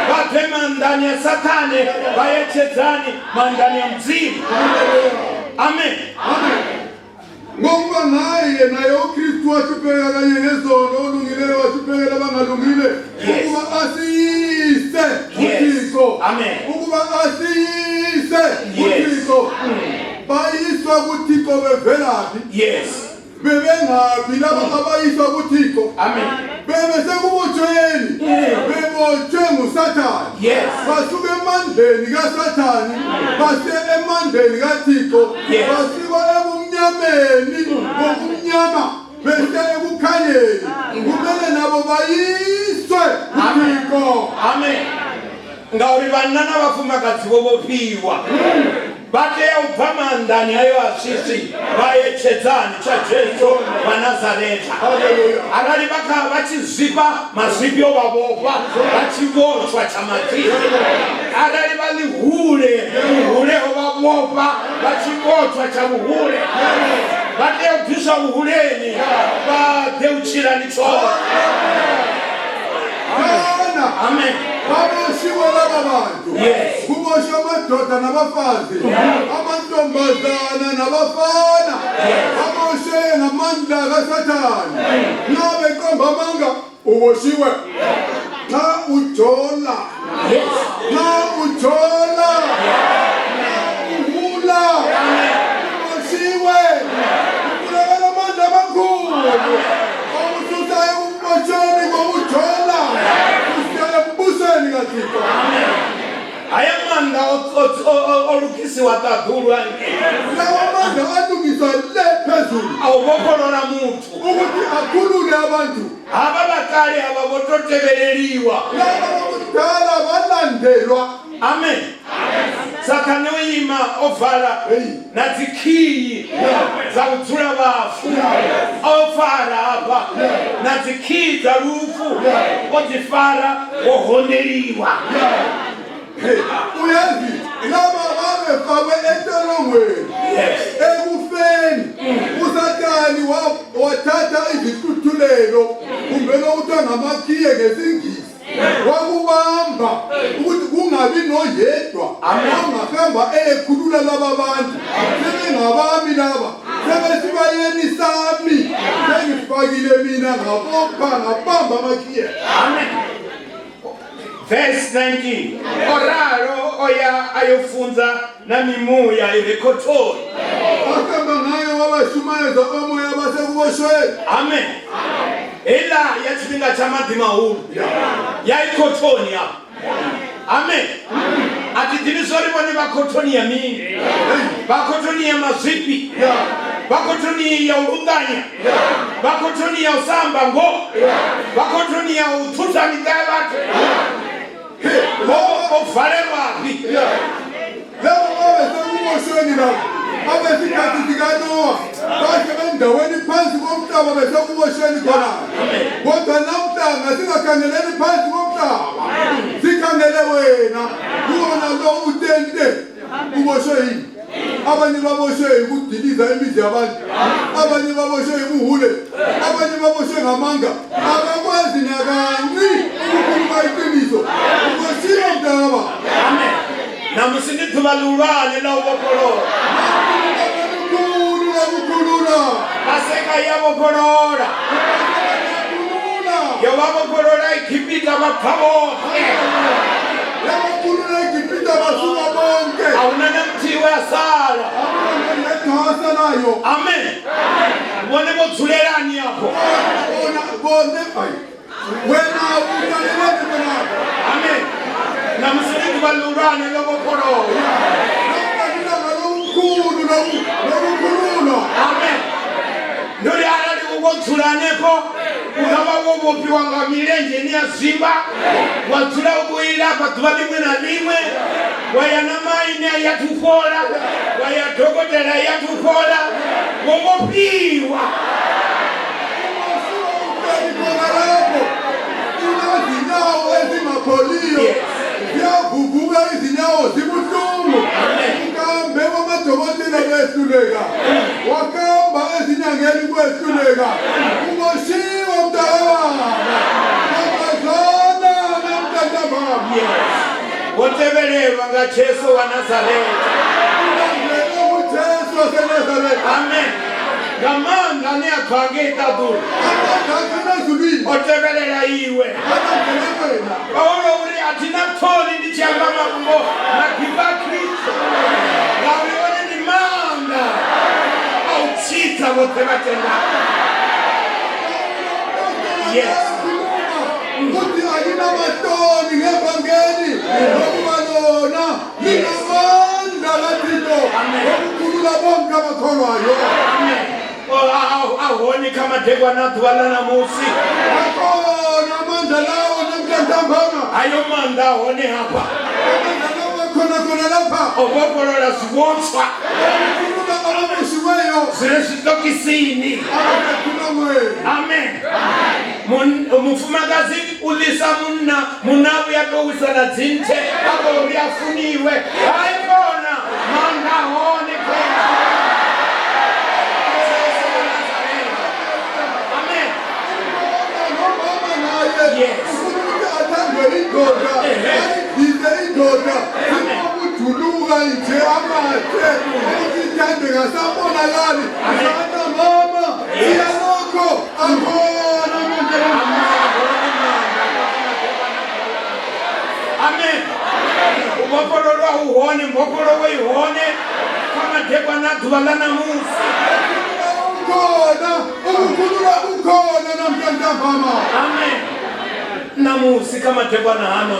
vha bve maanḓani a Sathane vha ye tshedzani maanḓani a Mudzimu. Amen. Ngokuba ngaye naye uKristu wahlupheka kanye nezono olungileyo wahluphekela abangalungile ukuba asiyise kuThixo. Amen. Ukuba asiyise kuThixo. Bayiswa kuThixo bevelaphi? Yes. Bebengaphi laba abayiswa kuThixo? Amen. Bebesekubotshweni, bebotshwe nguSathane. Yes. Basuka emandleni kaSathane base emandleni kaThixo. Yes. Basuka ebumnyameni bobumnyama bese ekukhanyeni. Kumele nabo bayiswe kuThixo. Amen. Ngauri vhanna na vhafumakadzi vho vhofhiwa vha tea u bva maanḓani ayo a swiswi vha ye tshedzani tsha Jesu wa Nazaretha. Arali vha kha vha tshi zwifha mazwifhi o vha vhofha vha tshi vhotshwa tsha mazwifhi. Arali vha ḽihule vhuhule ho vha vhofha vha tshi vhotshwa tsha vhuhule. Vha tea u bviswa vhuhuleni vha ḓe u tshilani tshoṱhe. Kana Amen. baboshiwe laba bantu. Yes. Kuboshwe amadoda nabafazi, amantombazana nabafana. Baboshwe ngamandla kaSathane. Nxa beqamba amanga uboshiwe. Nxa ujola, nxa ujola, nxa uhula, uboshiwe. Kufunakala amandla amakhulu okususa ekubotshweni kokujola kusiya embusweni kaThixo. Haya maanḓa o lugisiwa ṱaḓulu hangei. Lawa mandla alungiswa le phezulu A u vhofholola muthu. Ukuthi akhulule abantu. Havha vha kale havha vho to tevheleliwa. Laba bakudala balandelwa. Amen. Sathane o ima o vala na dzikhii dza u dzula vhafu, o fara hafha na dzikhii dza lufu, o dzi fara wo honeliwa. Uyazi laba babefakwe entolongweni ekufeni uSatani wathatha izihluthulelo kumbe lokuthiwa ngamakhiye ngesingisi wakubamba ukuthi kungabi noyedwa ongahamba eyekhulula laba bantu sebengabami laba sebesibayeni sami sengifakile mina ngabopha ngabamba amakhiye. Amen. Verse 19. O ralo o ya a yo funza na mimuya i re khothoni. Wahamba ngayo wabashumayeza omoya basekuboshweni. Amen. Heiḽa ya tshifhinga tsha maḓi mahulu ya i khothoni afha. Amen. A thi ḓivhi zwa uri vhone vha khothoni ya mini. Vha khothoni ya mazwifhi. Vha khothoni ya u luṱanya. Vha khothoni ya u sa amba ngoho. Vha khothoni ya u thutha miṱa ya vhathu. Vho vho valelwafhi? Laba babesekuboshweni laba abesikhathi sikaNowa bashe bendaweni phansi komhlaba besekuboshweni khona. Kodwa namhlanga singakhangeleli phansi komhlaba, sikhangele wena kuwona lo utente uboshwe yini? Abanye baboshwe yikudiliza imizi yabantu, abanye baboshwe yikuhule, abanye baboshwe ngamanga, abakwazi nakanci ukukhuluma iqiniso. Uboshiwe mntakababa. Amen. Ṋamusi ndi ḓuvha ḽihulwane ḽa u vhofholola. Olukhulu lokukhulula. Paseka ya vhofholola. Yo vha vhofholola Egipita vha bva vhoṱhe. Yabakhulula eGibhithe basuka bonke. A huna na muthihi we a sala. Akuna noyedwa owasalayo. Amen. Vhone vho dzulelani afho? Bona bone ayi. Wena uhlaleleni khonapho? Amen. Ṋamusi ndi ḓuvha ḽihulwane ḽo vhofholowa. Namuhla ilanga lokukhulu lokukhululwa. Amen. Ndi uri arali u vho dzula hanefho U nga vha wo vhofhiwa nga milenzhe ine ya zwimba, wa dzula u khou ilafha ḓuvha ḽiṅwe na ḽiṅwe, wa ya na maine a yathu fhola, wa ya dokotela a yathu fhola, wo vhofhiwa. Khona lapho unezinyawo ezingapholiyo, ziyavuvuka izinyawo, zibuhlungu. Ukambe kwamadokotela kwehluleka, wakamba ezinyangeni kwehluleka, uboshiwe mntakababa, ntombazana namntantababa. Wo tevhelelwa nga Jesu wa Nazareta. Ulandele uJesu waseNazaretha. Amen. Nga maanḓa ane a bva ngei ṱaḓulu. Amandla akhona ezulwini. O tevhelela iwe. Alandele wena. Paulo uri a thi na ṱhoni ndi tshi amba mafhungo maḓifha a Kristo, ngauri one ndi maanḓa a u tshidza vhoṱhe vha tendaho. Yes. Uthi anginamahloni ngevangeli, ngokuba lona linamandla kaThixo okukhulula bonke abakholwayo. Amen. O, a hone kha madekwana a ḓuvha ḽa ṋamusi. Akhona amandla lawo namhla ntambama. Ayo maanḓa a hone hafha. Amandla lawo akhona khona lapha. O vhofholola zwivhotshwa Okukhulula ababoshiweyo zwi re zwiṱokisini. abasekhulongweni. Amen. Mufumakadzi u ḽisa munna, munna a vhuya tou wisa na dzinthe a khou ri a funiwe. Hai kona maanḓa a hone kha Jesu wa Nazareta. Amen. Nomama naye Yes. ufuna ukuthi athandwe indoda, ayidlise indoda, sinokujuluka nje amathe ukuthi ithande ngasabonakali. Zana mama, siyalokho akhona amandla. Amen. U vhofhololwa hu hone, mbofholowo i hone kha madekwana a ḓuvha ḽa ṋamusi. Ukhona ukukhululwa, kukhona namhla ntambama. Amen. Ṋamusi kha madekwana hano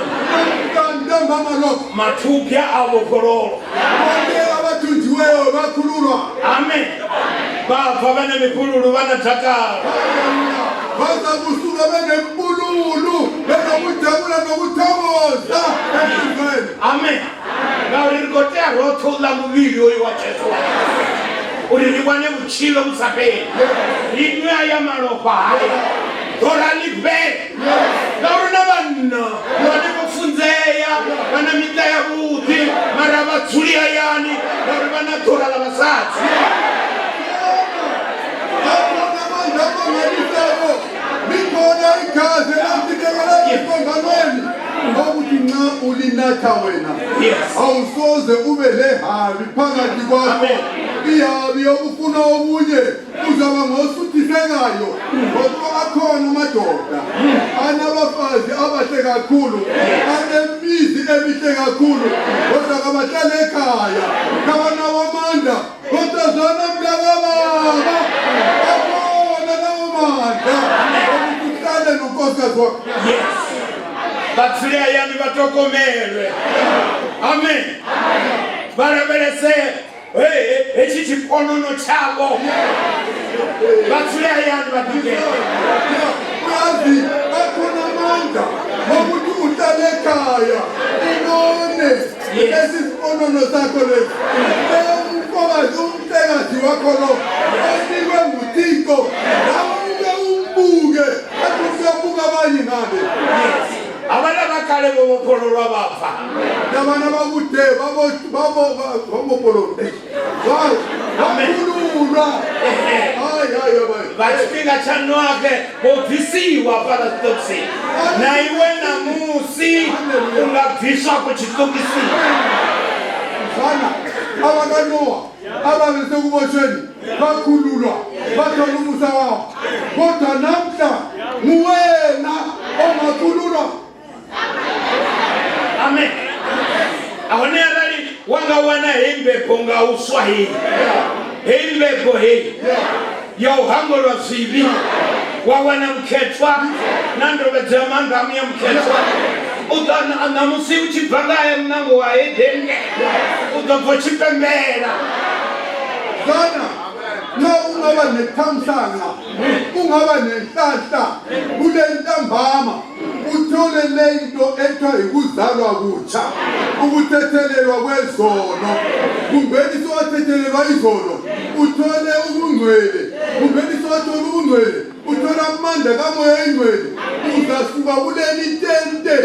Namhla ntambama lokho mathubya a vhofhololwa. Bonke abathunjiweyo bakhululwa. Amen. Vha bva vha na mifhululu, vha na dakalo. Baza kusuka benempululu, benokujabula nokuthokoza enhliziyweni. Amen. Ngauri ri khou tea roṱhe u ḽa muvhili oyu wa Jesu wa Nazareta, uri ri wane vhutshilo vhu sa fheli, ri nwe aya malofha haya, ḓora ḽi fhele. Ngauri na vhanna vhane vho funzea, vha na miṱa yavhuḓi, mara vha dzuli hayani ngauri vha na ḓora ḽa vhasadzi. Akhona amandla amangalisayo, likhona igazi elamthithekela esiphambanweni, okuthi nxa ulinatha wena awusoze ube lehabi phakathi kwakho. Amen. Ihabi yokufuna omunye, uzaba ngosuthisekayo, ngokuba akhona amadoda anabafazi abahle kakhulu, anemizi emihle kakhulu, kodwa kabahlale ekhaya, kabanawo amandla. Kodwa zona mntakababa, akhona lawo mandla okuthi uhlale nonkosikazi wakho. Yes. Vha dzule hayani vha tokomelwe. Amen. Vha lavhelese hetshi tshiponono tshavho. Vha dzule hayani vha dudele. Uyazi akhona amandla okuthi uhlale ekhaya, ubone lesi siponono sakho lesi, umfokazi, umhlekazi wakho lo onikwe nguThixo, nawe uke umbuke athi usuyabuka abanye ngale. Havhaḽa vha kale vho vhofhololwa vha bva. Nabana bakude babopololo bakhululwa. Hayi hayi hayi. Vha tshifhinga tsha Noaxe vho bvisiwa fhaḽa zwiṱokisini, na iwe ṋamusi u nga bviswa afho tshiṱokisini. Mfana, abakaNowa ababesekuboshweni bakhululwa, bathola umusa wabo, kodwa namhla nguwena ongakhululwa. Amen. Ahone arali wa nga wana heyi mbebo nga u swa heyi heyi mbebo heyi ya u hangwelwa zwivhi, wa wana mukhethwa na ndovhedzo ya maanḓa a muya mukhethwa, u ḓo ṋamusi u tshi bva nga haya muṋango wa Edeni u ḓo bva u tshi pembela. Zana. Nxa ungaba nethamsanqa, ungaba nenhlanhla kule ntambama, uthole lento ethiwa yikuzalwa kutsha, ukuthethelelwa kwezono, kumbeni sowathethelelwa izono, uthole ubungcwele, kumbeni sowathola ubungcwele, uthole amandla kaMoya Ingcwele, uzasuka kuleli tente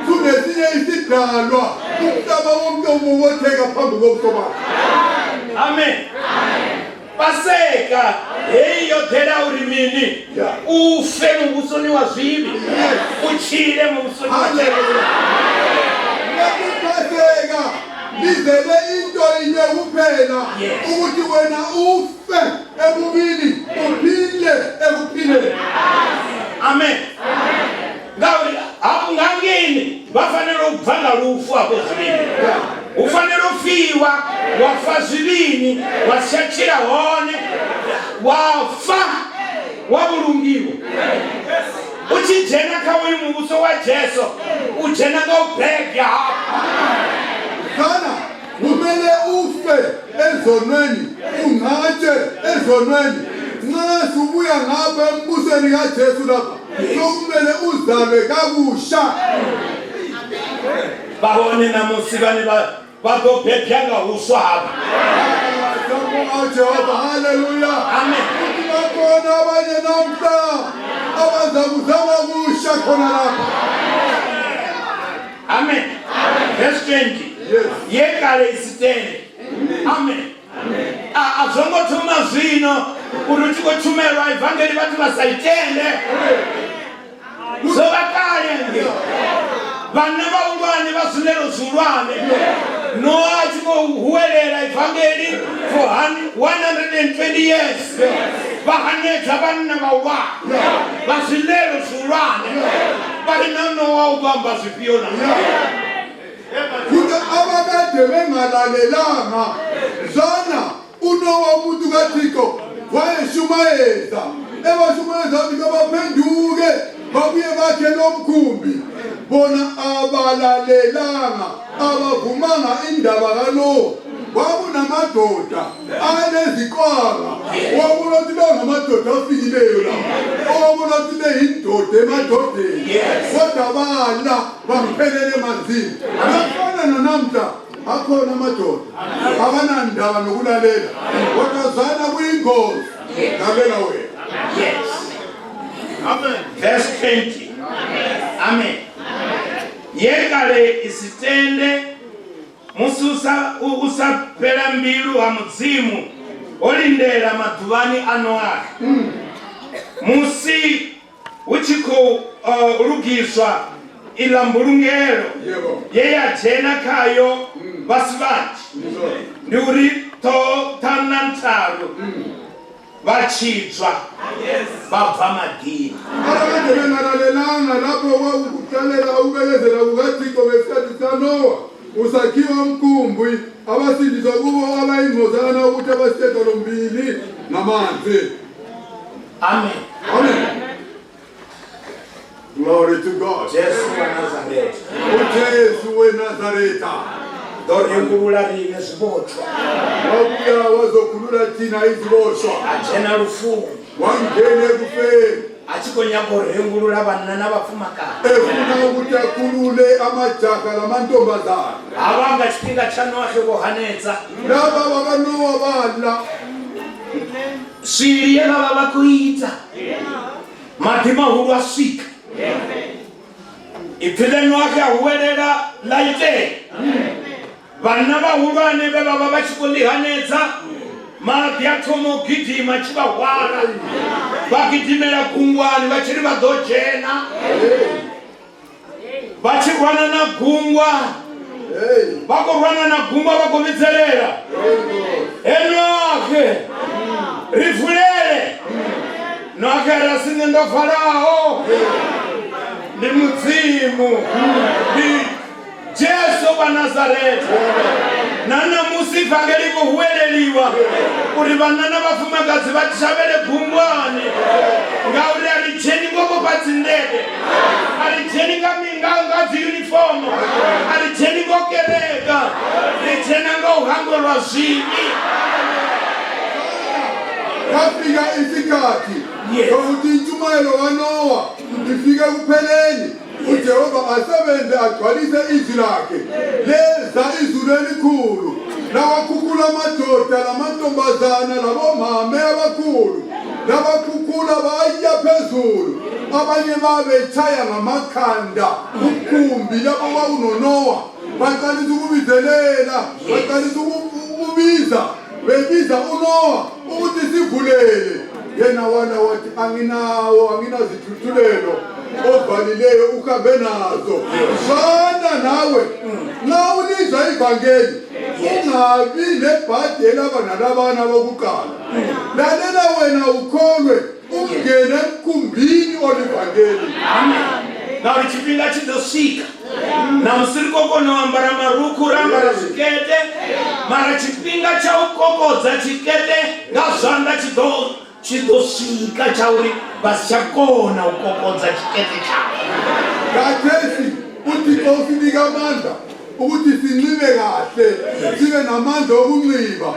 sungesinye isidalwa, umhlaba wonke umomotheka phambi kobuso bakhe. Amen. Paseka heyi yo ḓela uri mini? U fe muvhusoni wa zwivhi, u tshile muvhusoni wa Jesu. Paseka lizele into inye kuphela, ukuthi wena ufe ebubini uphile ekuphileni. Amen. Ngauri hafhu nga ngeini vha fanela u bva nga lufu hafho zwivhini. Hu fanela u fiwa, wa fa zwivhini, wa si tsha tshila hone, wa fa wa vhulungiwa. U tshi dzhena kha uyu muvhuso wa Jesu, u dzhena nga u bebwa hafhu. Kana kumele ufe ezonweni, ungcatshwe ezonweni. Nxa subuya ngapha embusweni kaJesu lapha, sokumele uzalwe kakusha. Vha hone ṋamusi vhane vha vha ḓo bebwa nga huswa hafha. Jehova, haleluya. Amen. Futhi bakhona abanye namhla abazakuzalwa kusha khona lapha. Amen. Verse 20. Yes. Ye kale i si tende. Amen. A a zwo ngo thoma zwino uri u tshi khou tshumelwa ivangeli vhathu vha sa itende. Zwo vha kale nge vhanna vhahulwane vha zwilelo zwihulwane Noa a tshi khou huwelela ivangeli for 120 years vha hanedza vhanna vhahulwane vha zwilelo zwihulwane vha ri na Noa u ḓo amba zwifhio na. Futhi abakade bengalalelanga zana uNowa umuntu kaThixo wayeshumayeza ebashumayeza ukuthi kabaphenduke babuye bakhe lo mkhumbi, bona abalalelanga, abavumanga indaba kaNowa. Kwakunamadoda aneziqwanga, wabona ukuthi la ngamadoda afikileyo la, owabona ukuthi le yindoda emadodeni, kodwa bala bangiphelele emanzini. Kuyafana nanamhla, akhona amadoda abanandaba nokulalela, kodwa zana kuyingozi, lalela wena. Yes. Amen. Verse 20. Amen. Ye kale i si tende musi u sa u sa fhela mbilu ha Mudzimu ho lindela maḓuvhani a Noahe, musi hu tshi khou lugiswa iḽa mbulungelo ye ya dzhena khayo vha si vhanzhi, ndi uri ṱhoho ṱhanu na ntharu vha tshidzwa vha bva maḓini. Abakade bengalalelanga lapho kwakukuhlalela ukubekezela kukaThixo ngesikhathi sikaNowa usakhiwa umkhumbi, abasindiswa kubo abayingcosana ukuthi abasishiyagalombili ngamanzi. Amen. Amen. Glory to God. Jesu wa Nazaretha. UJesu weNazaretha. Ḓo rengulula riṋe zwivhotshwa. Wabuya wazokhulula thina iziboshwa. A dzhena lufuni. Wangena ekufeni. A tshi khou nyaga u rengulula vhanna na vhafumakadzi. Efuna ukuthi akhulule amajaha lamantombazane. Havha nga tshifhinga tsha Noaxe vho hanedza. Laba bakaNowa bala. Swili ye vha vha vha khou ita. Maḓi mahulu a swika. Ipfi ḽe Noaxe a huwelela ḽa itea. Vhanna vhahulwane vhe vha vha vha tshi khou ḽi hanedza, maḓi a thoma u gidima a tshi vha hwala. Vha gidimela gungwani vha tshi ri vha ḓo dzhena. Vha tshi rwana na gungwa, vha khou rwana na gungwa vha khou vhidzelela, Enoxe, ri vulele. Noaxe a ri, a si nṋe ndo valaho, ndi Mudzimu, ndi Jesu wa Nazaretha. Na ṋamusi ivangeli i khou huweleliwa uri vhanna na vhafumakadzi vha shavhele gungwani, ngauri a ri dzheni ngo vhofha dzindede, a ri dzheni nga nga nga dziyunifomo, a ri dzheni ngo kereka, ri dzhena nga u hangwelwa zwivhi. Kwafika isikhathi sokuthi intshumayelo kaNowa ifike ekupheleni. uJehova asebenze agcwalise izwi lakhe. Leza izulu elikhulu lawakhukhula amadoda lamantombazana labomame abakhulu labakhukhula baya phezulu abanye babetshaya ngamakhanda umkhumbi labo wawunoNowa baqalisa ukubizelela baqalisa ukubiza bebiza uNowa ukuthi sivulele yena wala wathi anginawo anginazithuthulelo ovalileyo uhambe nazo fana nawe nxa ulizwa ivangeli ungabi nebhadi elaba nalabana bokuqala lalela wena ukholwe ungene emkhumbini olivangeli. Ngauri tshifhinga tshi ḓo swika na musi ri khou kona u ambara marukhu ra ambara zwikete, mara tshifhinga tsha u kokodza tshikete nga zwanḓa tshi ḓo tshi ḓo swika tsha uri vha si tsha kona u kokodza tshikete tshavho. Khathesi uThixo usinika amandla ukuthi sinxibe kahle sibe namandla okunxiba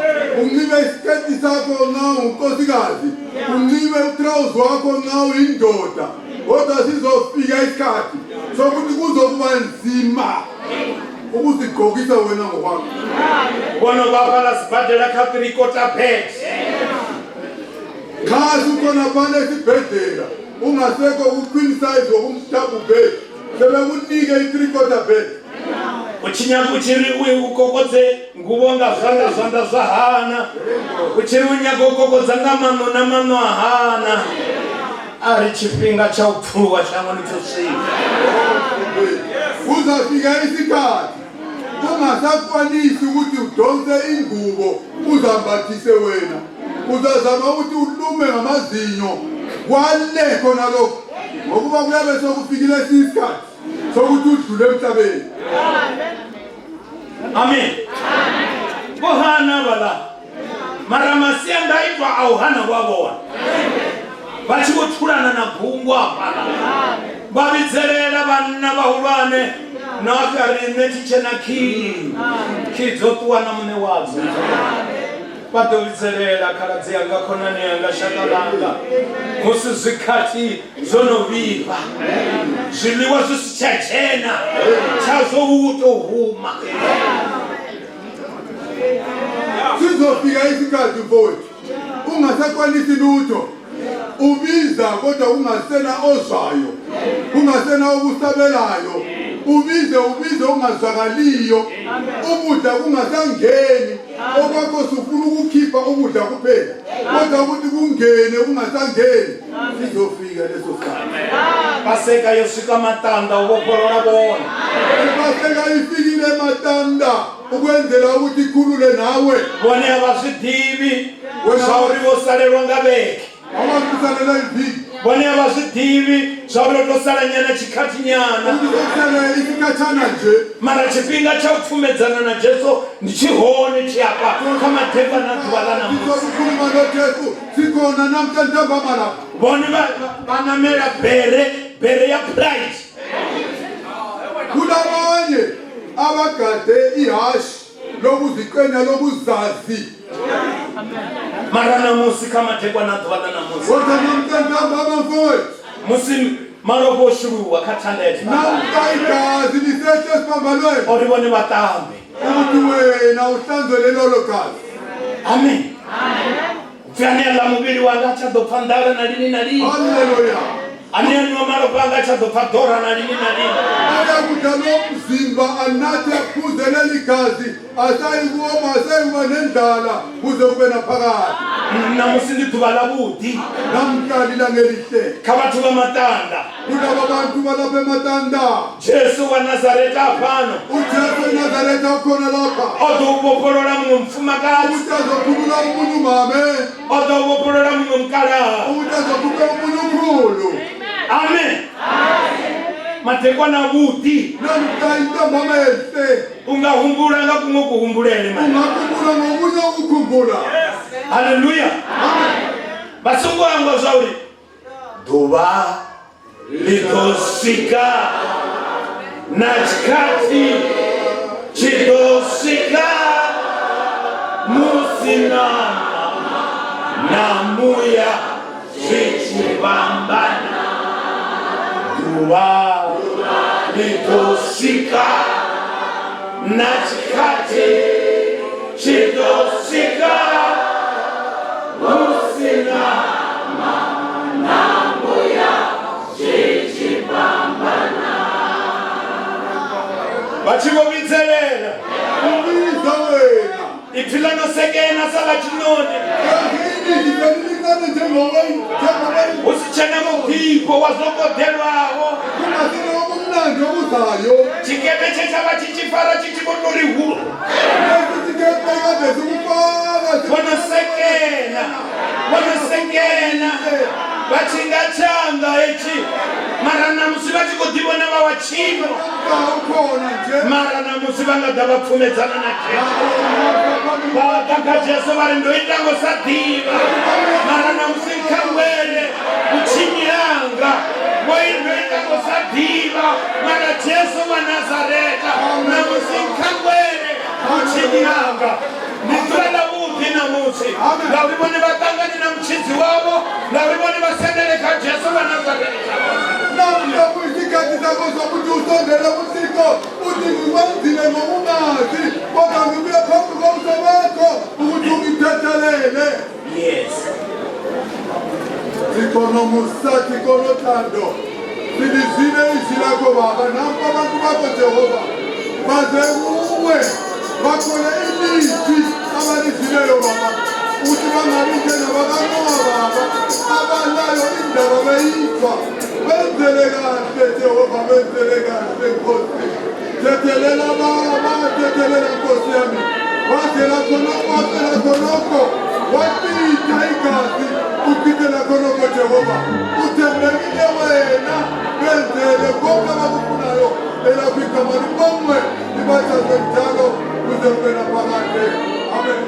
unxibe isiketi sakho nxa ungunkosikazi unxibe utrawuzi wakho nxa uyindoda kodwa sizofika isikhathi sokuthi kuzokuba nzima ukuzigqokisa wena ngokwakho. Vho no vha fhaḽa sibadela kha three-quarter bed. Nxa sukhona phana esibhedlela ungasekho ku-queen size wokumdouble bed sebekunike i-three-quarter bed. U tshi nyaga u tshi ri u kokodze nguvho nga zwanḓa zwanḓa zwa hana, u tshi ri u nyaga u kokodza nga maṋo na maṋo a hana. A ri tshifhinga tsha u pfuluwa shangoni tsho swika. Kuzafika isikhathi ungasakwanisi ukuthi udonse ingubo uzambathise wena, uzazama ukuthi ulume ngamazinyo kwale khona lokho ngokuba kuyabe sekufikile esinye isikhathi sokuthi udlule emhlabeni. Amen. Vho hana vhaḽa mara masiandaitwa a u hana vho a vhona vha tshi vho thulana na gungwa hafhaḽa vha vhidzelela vhanna vhahulwane na vha riṋe thi tshena khii khii dzo ṱuwa na muṋe wadzo vha ḓo vhidzelela khaladzi yanga khonani yanga shaka ḽanga musi zwikhathi zwo no vhifha zwiḽiwa zwi si tsha dzhena tshazwo hu tou huma. Sizofika isikhathi mfowethu ungasakwanisi lutho ubiza kodwa ungasena ozwayo ungasena okusabelayo ubize ubize ungazwakaliyo ukudla kungasangeni okwakho sufuna ukukhipha ukudla kuphela kodwa ukuthi kungene kungasangeni sizofika leso sikhathi. Paseka yo swika matanda u vhofholola vhone. Ipaseka ifikile matanda ukwenzela ukuthi ikhulule nawe. Vhone a vha zwi ḓivhi zwauri vho salelwa nga vhege. Abakusalela iviki. Vhone a vha zwi ḓivhi zwauri ho tou sala nyana tshikhathi nyana. Kusele isikhatshana nje. Mara tshifhinga tsha u pfumedzana na Jesu ndi tshi hone tshi afha kha madekwana a ḓuvha ḽa ṋamusi. Sizokukhuluma noJesu sikhona namhla ntambama lapha. Vhone vha vha namela bere bere ya pride. Kulabanye abagade ihashi lokuziqenya lokuzazi. Mara ṋamusi kha madekwana a ḓuvha ḽa ṋamusi. Kodwa namhla ntambama mfowethu. Musi malofha o shuluwa kha thanda ya tshifhambano. Namhla igazi lisehle esiphambanweni. Uri vhone vha ṱambe. Ukuthi wena uhlanzwe lelolo gazi. Amen. Upfi ane a ḽa muvhili wanga ha tsha ḓo pfa nḓala na lini na lini. Haleluya. Ane a nwa malofha anga ha tsha ḓo pfa ḓora na lini na lini. Oyakudla lo mzimba anathe aphuze leli gazi asayikuoma asayikuba nendlala kuze kube naphakade. Ṋamusi ndi ḓuvha ḽavhuḓi. Namhla lilanga elihle. Kha vhathu vha matanda. Kulaba bantu balapha ematanda. Jesu wa Nazareta a fhano. UJesu weNazaretha ukhona lapha. O ḓo u vhofholola muṅwe mufumakadzi. Ukuthi azokhulula omunye umame. O ḓo u vhofholola muṅwe mukalaha. Ukuthi azokhulula omunye umkhulu. Amen. Madekwana avhuḓi. Namhla intambama enhle. U nga humbula nga kuṅwe kuhumbulele mani. Ungakhumbula ngokunye ukukhumbula. Haleluya. Vha songo hangwa zwa uri ḓuvha ḽi ḓo swika na tshikhathi tshi ḓo swika musi ṋama Na muya zwi tshi fhambana. Ḓuvha ḽi ḓo swika na tshikhathi tshi ḓo swika hu si na na muya zwi tshi fhambana. Vha tshi vho vhidzelela. U vhidza wena. Ipfi ḽa no sekena sa ḽa tshiṋoni. Hu si tshena mufhifho wa zwo koḓelwaho. Tshikepe tshe tsha vha tshi tshi fara tshi tshi vho tou ri hu. Vho no sekena, vho no sekena vha tshi nga tshanḓa hetshi, mara ṋamusi vha tshi khou ḓivhona vha wa tshino. Mara ṋamusi vha nga ḓa vha pfumedzana na Jesu, vha ḓa kha Jesu vha ri ndo ita ngo sa ḓivha, mara ṋamusi nkhangwele vhutshinyi hanga, vho ndo ita ngo sa ḓivha, mara Jesu wa Nazareta ṋamusi nkhangwele vhutshinyi hanga. Ndi ḓuvha ḽavhuḓi ṋamusi ngauri vhone vha ṱangane na mutshidzi wavho, ngauri vhone vha sendele kha Jesu wa Nazareta. Namhla kuyisikhathi sakho sokuthi usondele kuThixo uthi ngikwenzile ngokungazi kodwa ngibuye phambi kobuso bakho ukuthi ungithethelele. Yes. Thixo nomusa, Thixo nothando, silizwile izwi lakho Baba, nampa abantu bakho Jehova baze kuwe bathole ilizwi abalizwileyo Baba, ukuthi bangabi njengabakaNowa Baba abalayo indaba beyizwa. Benzele kahle Jehova, benzele kahle Nkosi. Thethelela Baba, thethelela Nkosi yami. Wazela khonokho, wafela khonokho, wachitha igazi, uchithela khonokho Jehova. Uthembekile wena, benzele konke abakufunayo. Elakho igama libongwe, libatshazwe njalo kuze kube naphakade. Amen.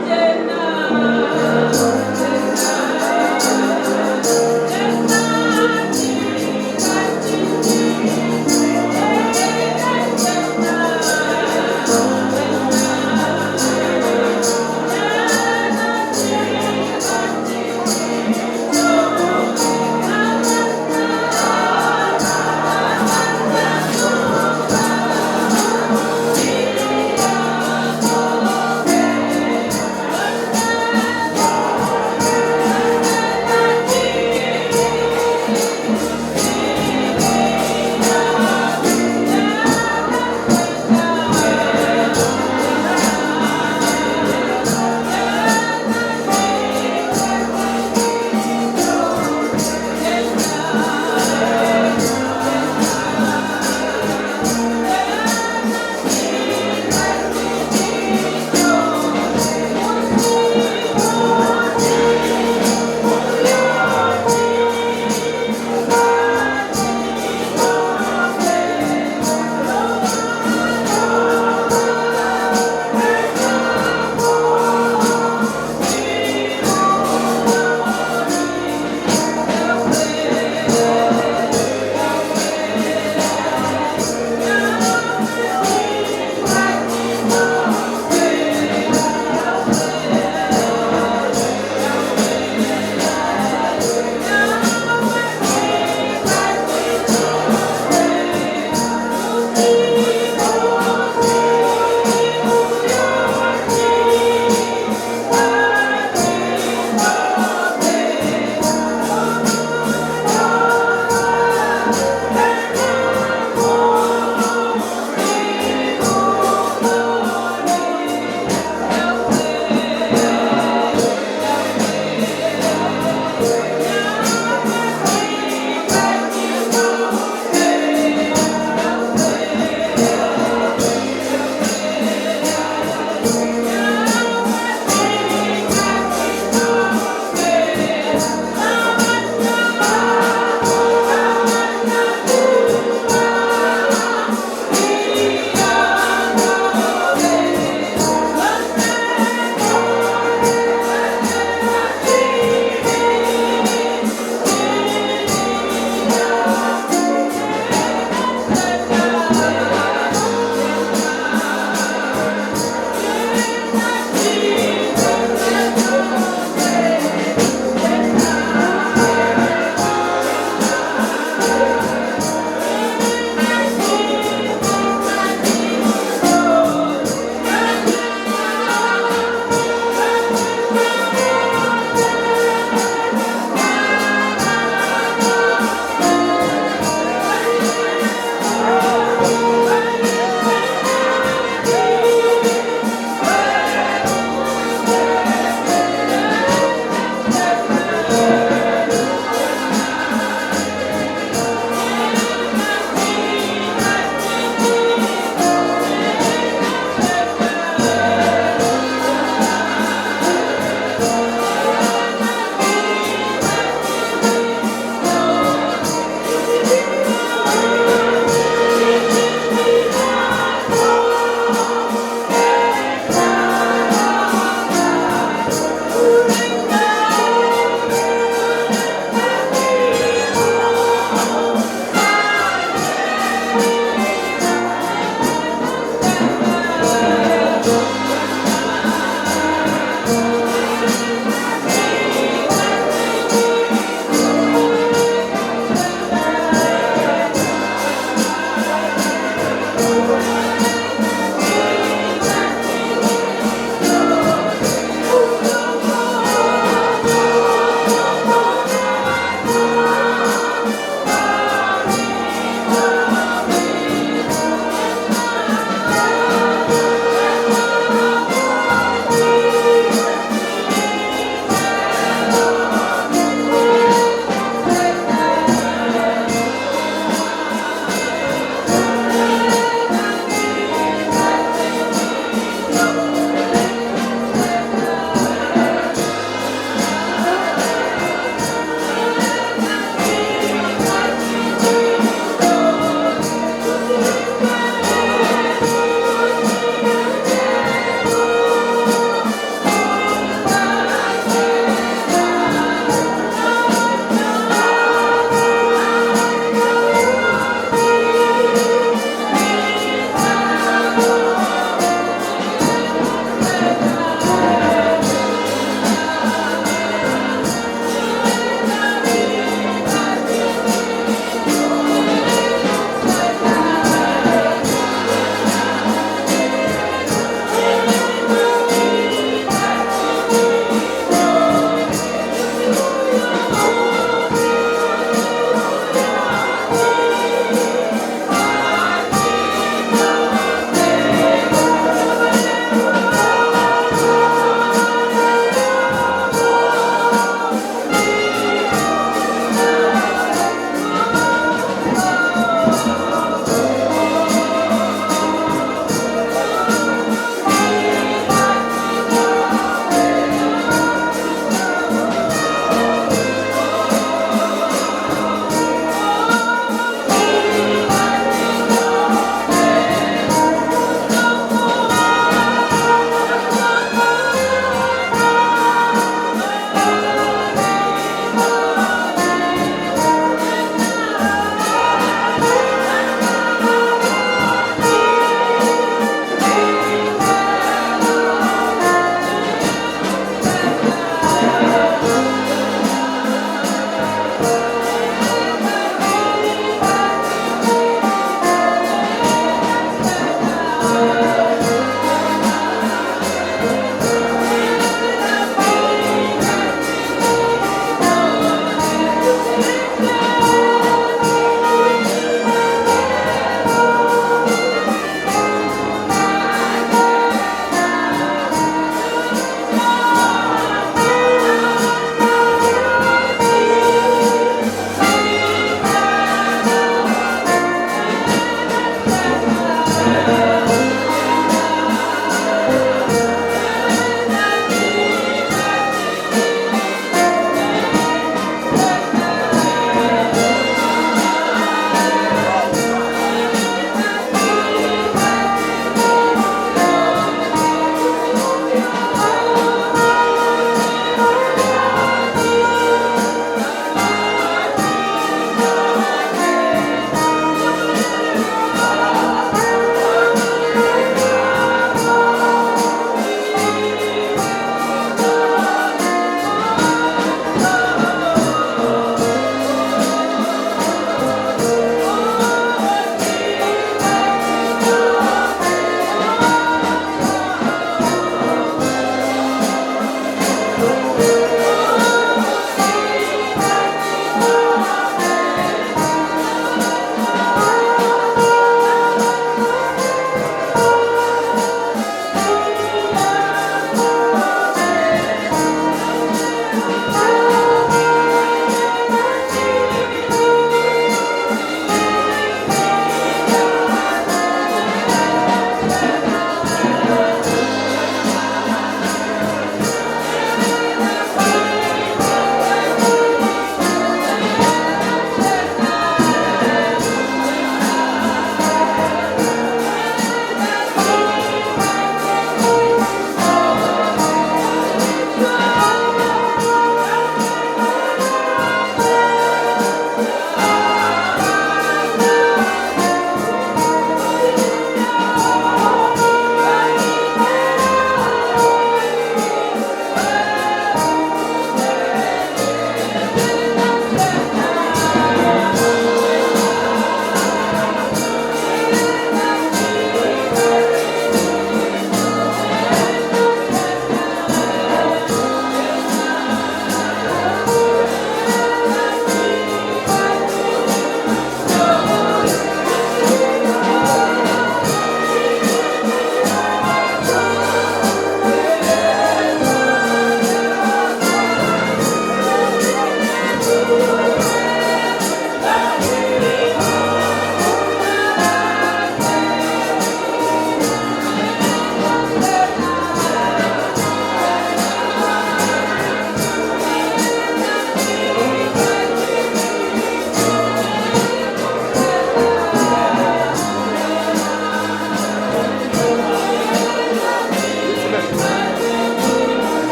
Amen.